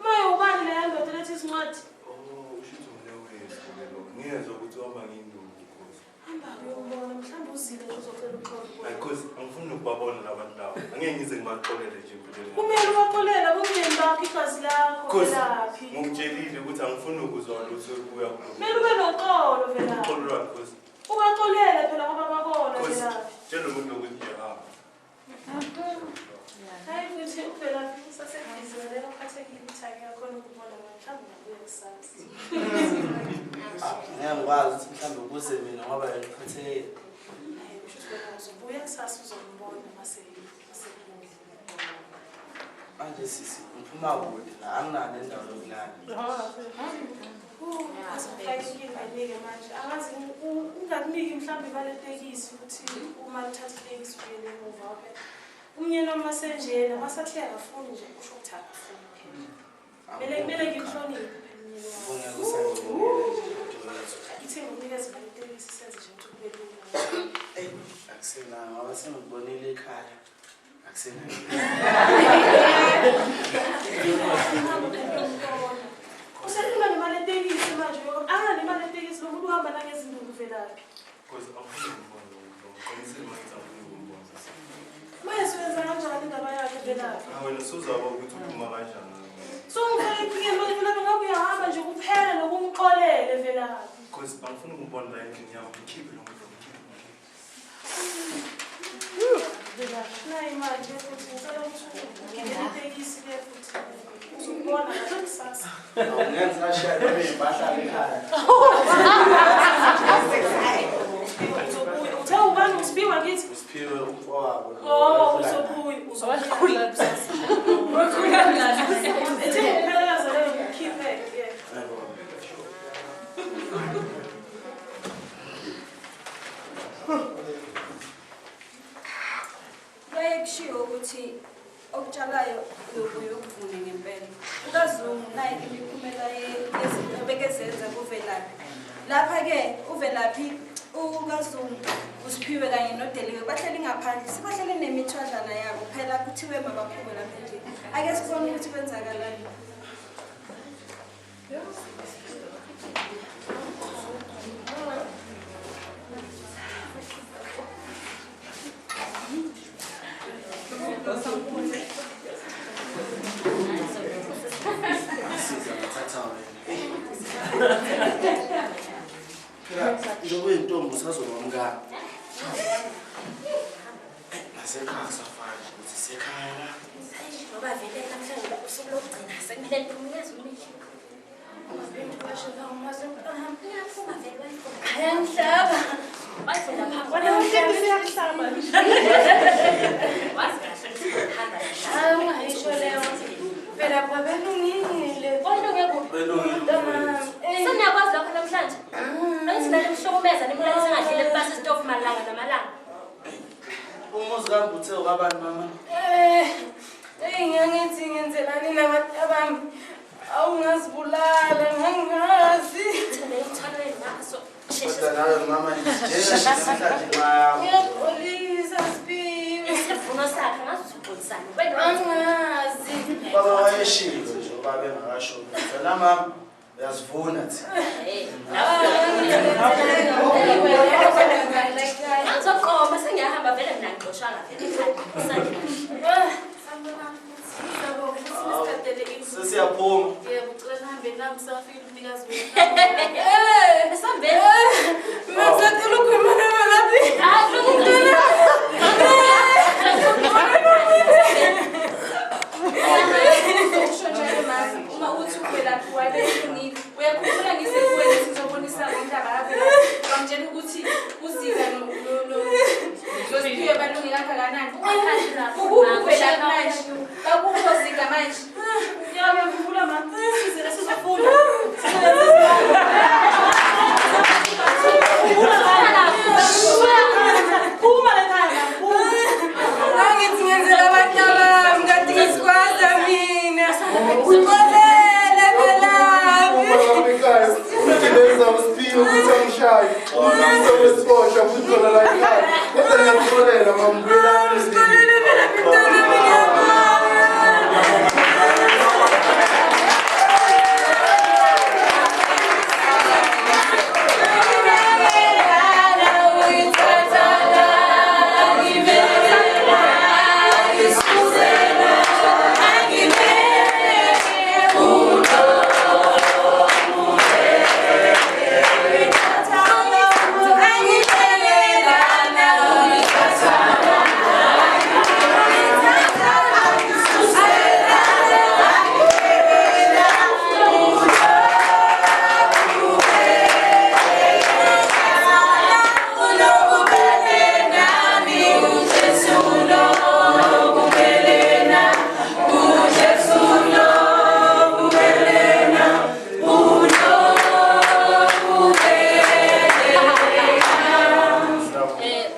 Maye ubani leya ndoda eletha izincwadi? Oh, usho ukuthi umne wethu ke lo. Ngiyezwa ukuthi uhamba ngenduku Nkosi. Hamba uyombona mhlawumbe uzile nje uzocela uxolo. Hayi Nkosi, angifuni nokubabona labantu laba. Angeke ngize ngibaxolele nje empilweni yami. Kumele ubaxolele bomndeni bakho igazi lakho Nkosi, Velaphi. ngikutshelile ukuthi angifuni ukuzwa lutho kuya kulo. Kumele ube noxolo Velaphi. Uxolo lwami Nkosi. Ubaxolele phela ngoba bakona Nkosi, Velaphi. tshela lo muntu ukuthi nje hamba. Hayi futhi uVelaphi usasebhizi lalela uphathekile ukuthi akakhona ukubona mhlawumbe ungabuya kusasa. Ngeke ngikwazi ukuthi mhlawumbe kuze mina ngoba yena uphathekile. Hayi kusho ukuthi wena uzobuya kusasa uzombona mase masebuya. Manje sisi ngiphuma kude la anginayo nendawo yokulala. Azofaka inkinga nike manje. Angazi ungakuniki mhlawumbe imali yetekisi ukuthi uma uthatha itekisi ubuyele emuva phela. Umnyeni wami masenjena masathi akafuni nje kusho ukuthi akafuni phela. Kumele ngimhloniphe phela umnyeni wami. Ngeke usangibonile nje dadewethu. Ithi ngimnikeze imali yetekisi senze nje ukuthi kube lula. Akusenanga ngoba sengikubonile ekhaya. Akusenanga. Usefuna nemali yetekisi manje angana nemali yetekisi lo muntu uhamba nangezinduku Velaphi. Nkosi, angifuni ukumbona lo muntu. Ngiqinisile manje angifuni ukumbona. Manje siyenza kanjani indaba yakhe Velaphi? Ah wena usuzaba ukuthi uphuma kanjani. So ngifake inkinga manje Velaphi ngabe uyahamba nje kuphela nokumxolele Velaphi. Nkosi, angifuni ukumbona la endlini yami. Ngikhiphe lo muntu. Velaphi nayi imali ke futhi ngicela ukuthi ugibele itekisi ke futhi uzobona kahle kusasa. Awungenza ngashiya noma iy'mpahla ekhaya. Uzobuya uthe ubani uSiphiwe ngithi? Usiphiwe umfowabo. Oh uzobuya uzobuya kusasa. Ethi ngipheleza leyo ngikhiphe ke. Kuyaye kushiwo ukuthi okutshalayo uyobuye ukuvune ngempela. UkaZungu nayi imiphumela yezinto abekezenza kuVelaphi. Lapha-ke uVelaphi ukaZungu uSiphiwe kanye noDeliwe bahleli ngaphandle sebahleli nemithwadlana yabo phela kuthiwe mabaphume lapha endlini. Ake sibone ukuthi kwenzakalani. Ngisiza ngathatha wena. Phela njengoba uyintombi usazoba umngani. Nasekhaya kusafana nje ukuthi sekhaya la. Ngoba vele namhlanje usuku lokugcina sekumele liphume yazi umniki. Uyaphuma vele wayiphuma. Ayamhlaba. Wayifunda phambi. Wena uhleli uyakuhlaba nje. Wazi kahle ukuthi uhamba Hayi ungayisho leyo. Velaphi babelungile. Kolunge kuphi? Belungile umfowethu. Seniyakwazi lokho namhlanje. Angithi nale mhlukumeza nimlalise ngadlile kubasa isitofu malanga namalanga. Umuzi kaMbuthe ukabani mama? Ngiyangithi ngenzelani nabantu abami. Awungazibulala ngangazi. Kodwa nawe mama nje namhlanje nxa Ngiyaxolisa Siphiwe. Isivuno sakhe ngazi usuxolisana. Angazi. Baba wayeshilo nje ubaba engakashoni. Wena mama uyazivuna thina. Ngizoqoma sengiyahamba vele mina ngixoshanga vele ekhaya. Sesiyaphuma. Yebo, ucela nihambe nami safika umnikazi wethu. Sambeni. Mina ngisacela ukukhuluma nawe Usho njalo mama, uma uthi uvelaphi wayebelungile. Uyakhumbula ngisekuwe sizobonisa ngomntaka kaVelaphi. Wangitshela ukuthi uZika noSiphiwe balunge kangakanani. Ukuphi uVelaphi manje? Bakuphi oZika manje? Yebo, ngiyakhumbula mama. Sizele sizofunda. Phuma la ekhaya. Angithi ngenzela abantu bami kanti ngisikwazi mina. Uxolele Velaphi. Ekhaya futhi benza uSiphiwe ukuthi angishaye. Ngizokwesiboshwa futhi khona la ekhaya. Kodwa ngiyakuxolela mama ngibuyela Uxolele Velaphi mntanami ngiyabonga.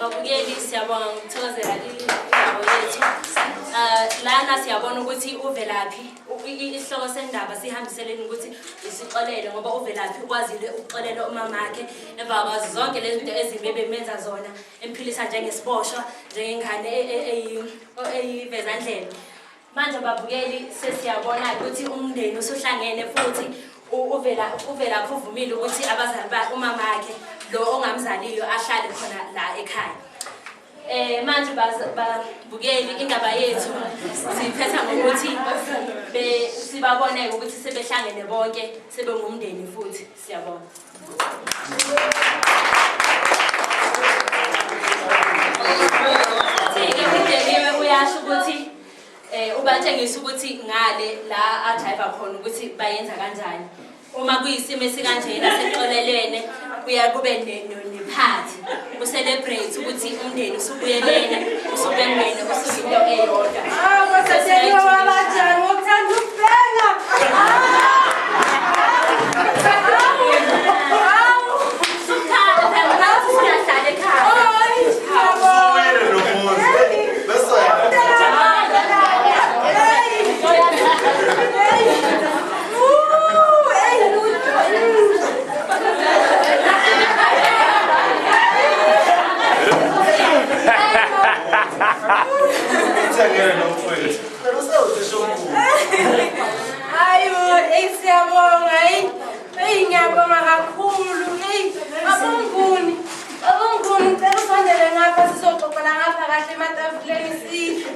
Babukeli siyabonga ngokuthokozela indawo yethu. Lana siyabona ukuthi uVelaphi isihloko sendaba sihambiseleni ukuthi isixolele ngoba uVelaphi ukwazile ukuxolela umamakhe emva kwazo zonke lezi zinto ezimbi ebemenza zona emphilisa njengesiboshwa njengengane eyivezandlebe. Manje babukeli sesiyabona ukuthi umndeni usuhlangene futhi uVelaphi uvumile ukuthi abazali bakhe umamakhe lo ongamzaliyo ahlale khona la ekhaya. Manje babukeli indaba yethu siphetha ngokuthi sibabone ukuthi sebehlangene bonke sebengumndeni futhi siyabonga. Futhi-ke umndeni uyasho ukuthi ubatshengisa ukuthi ngale la ajayiva khona ukuthi bayenza kanjani. Uma kuyisimo esikanjena sexolelene kuya kube nephathi ucelebrate ukuthi umndeni usubuyelene usubengene usuyinto eyodwa. Ah, kodwa wabanjani ngokuthanda ukubhenga. Sukuthanda phela nathi singahlali ekhaya. Usubuyele lo muzi. Bese Ithengele nomfowethu. Phela usewuthisha omkhulu. Hayi bo, eyi siyabonga, eyi. Eyi ngiyabonga kakhulu. Eyi, babonguni. Babonguni, ngicela usondele ngapha sizoxoxela ngapha kahle ematafuleni sidle.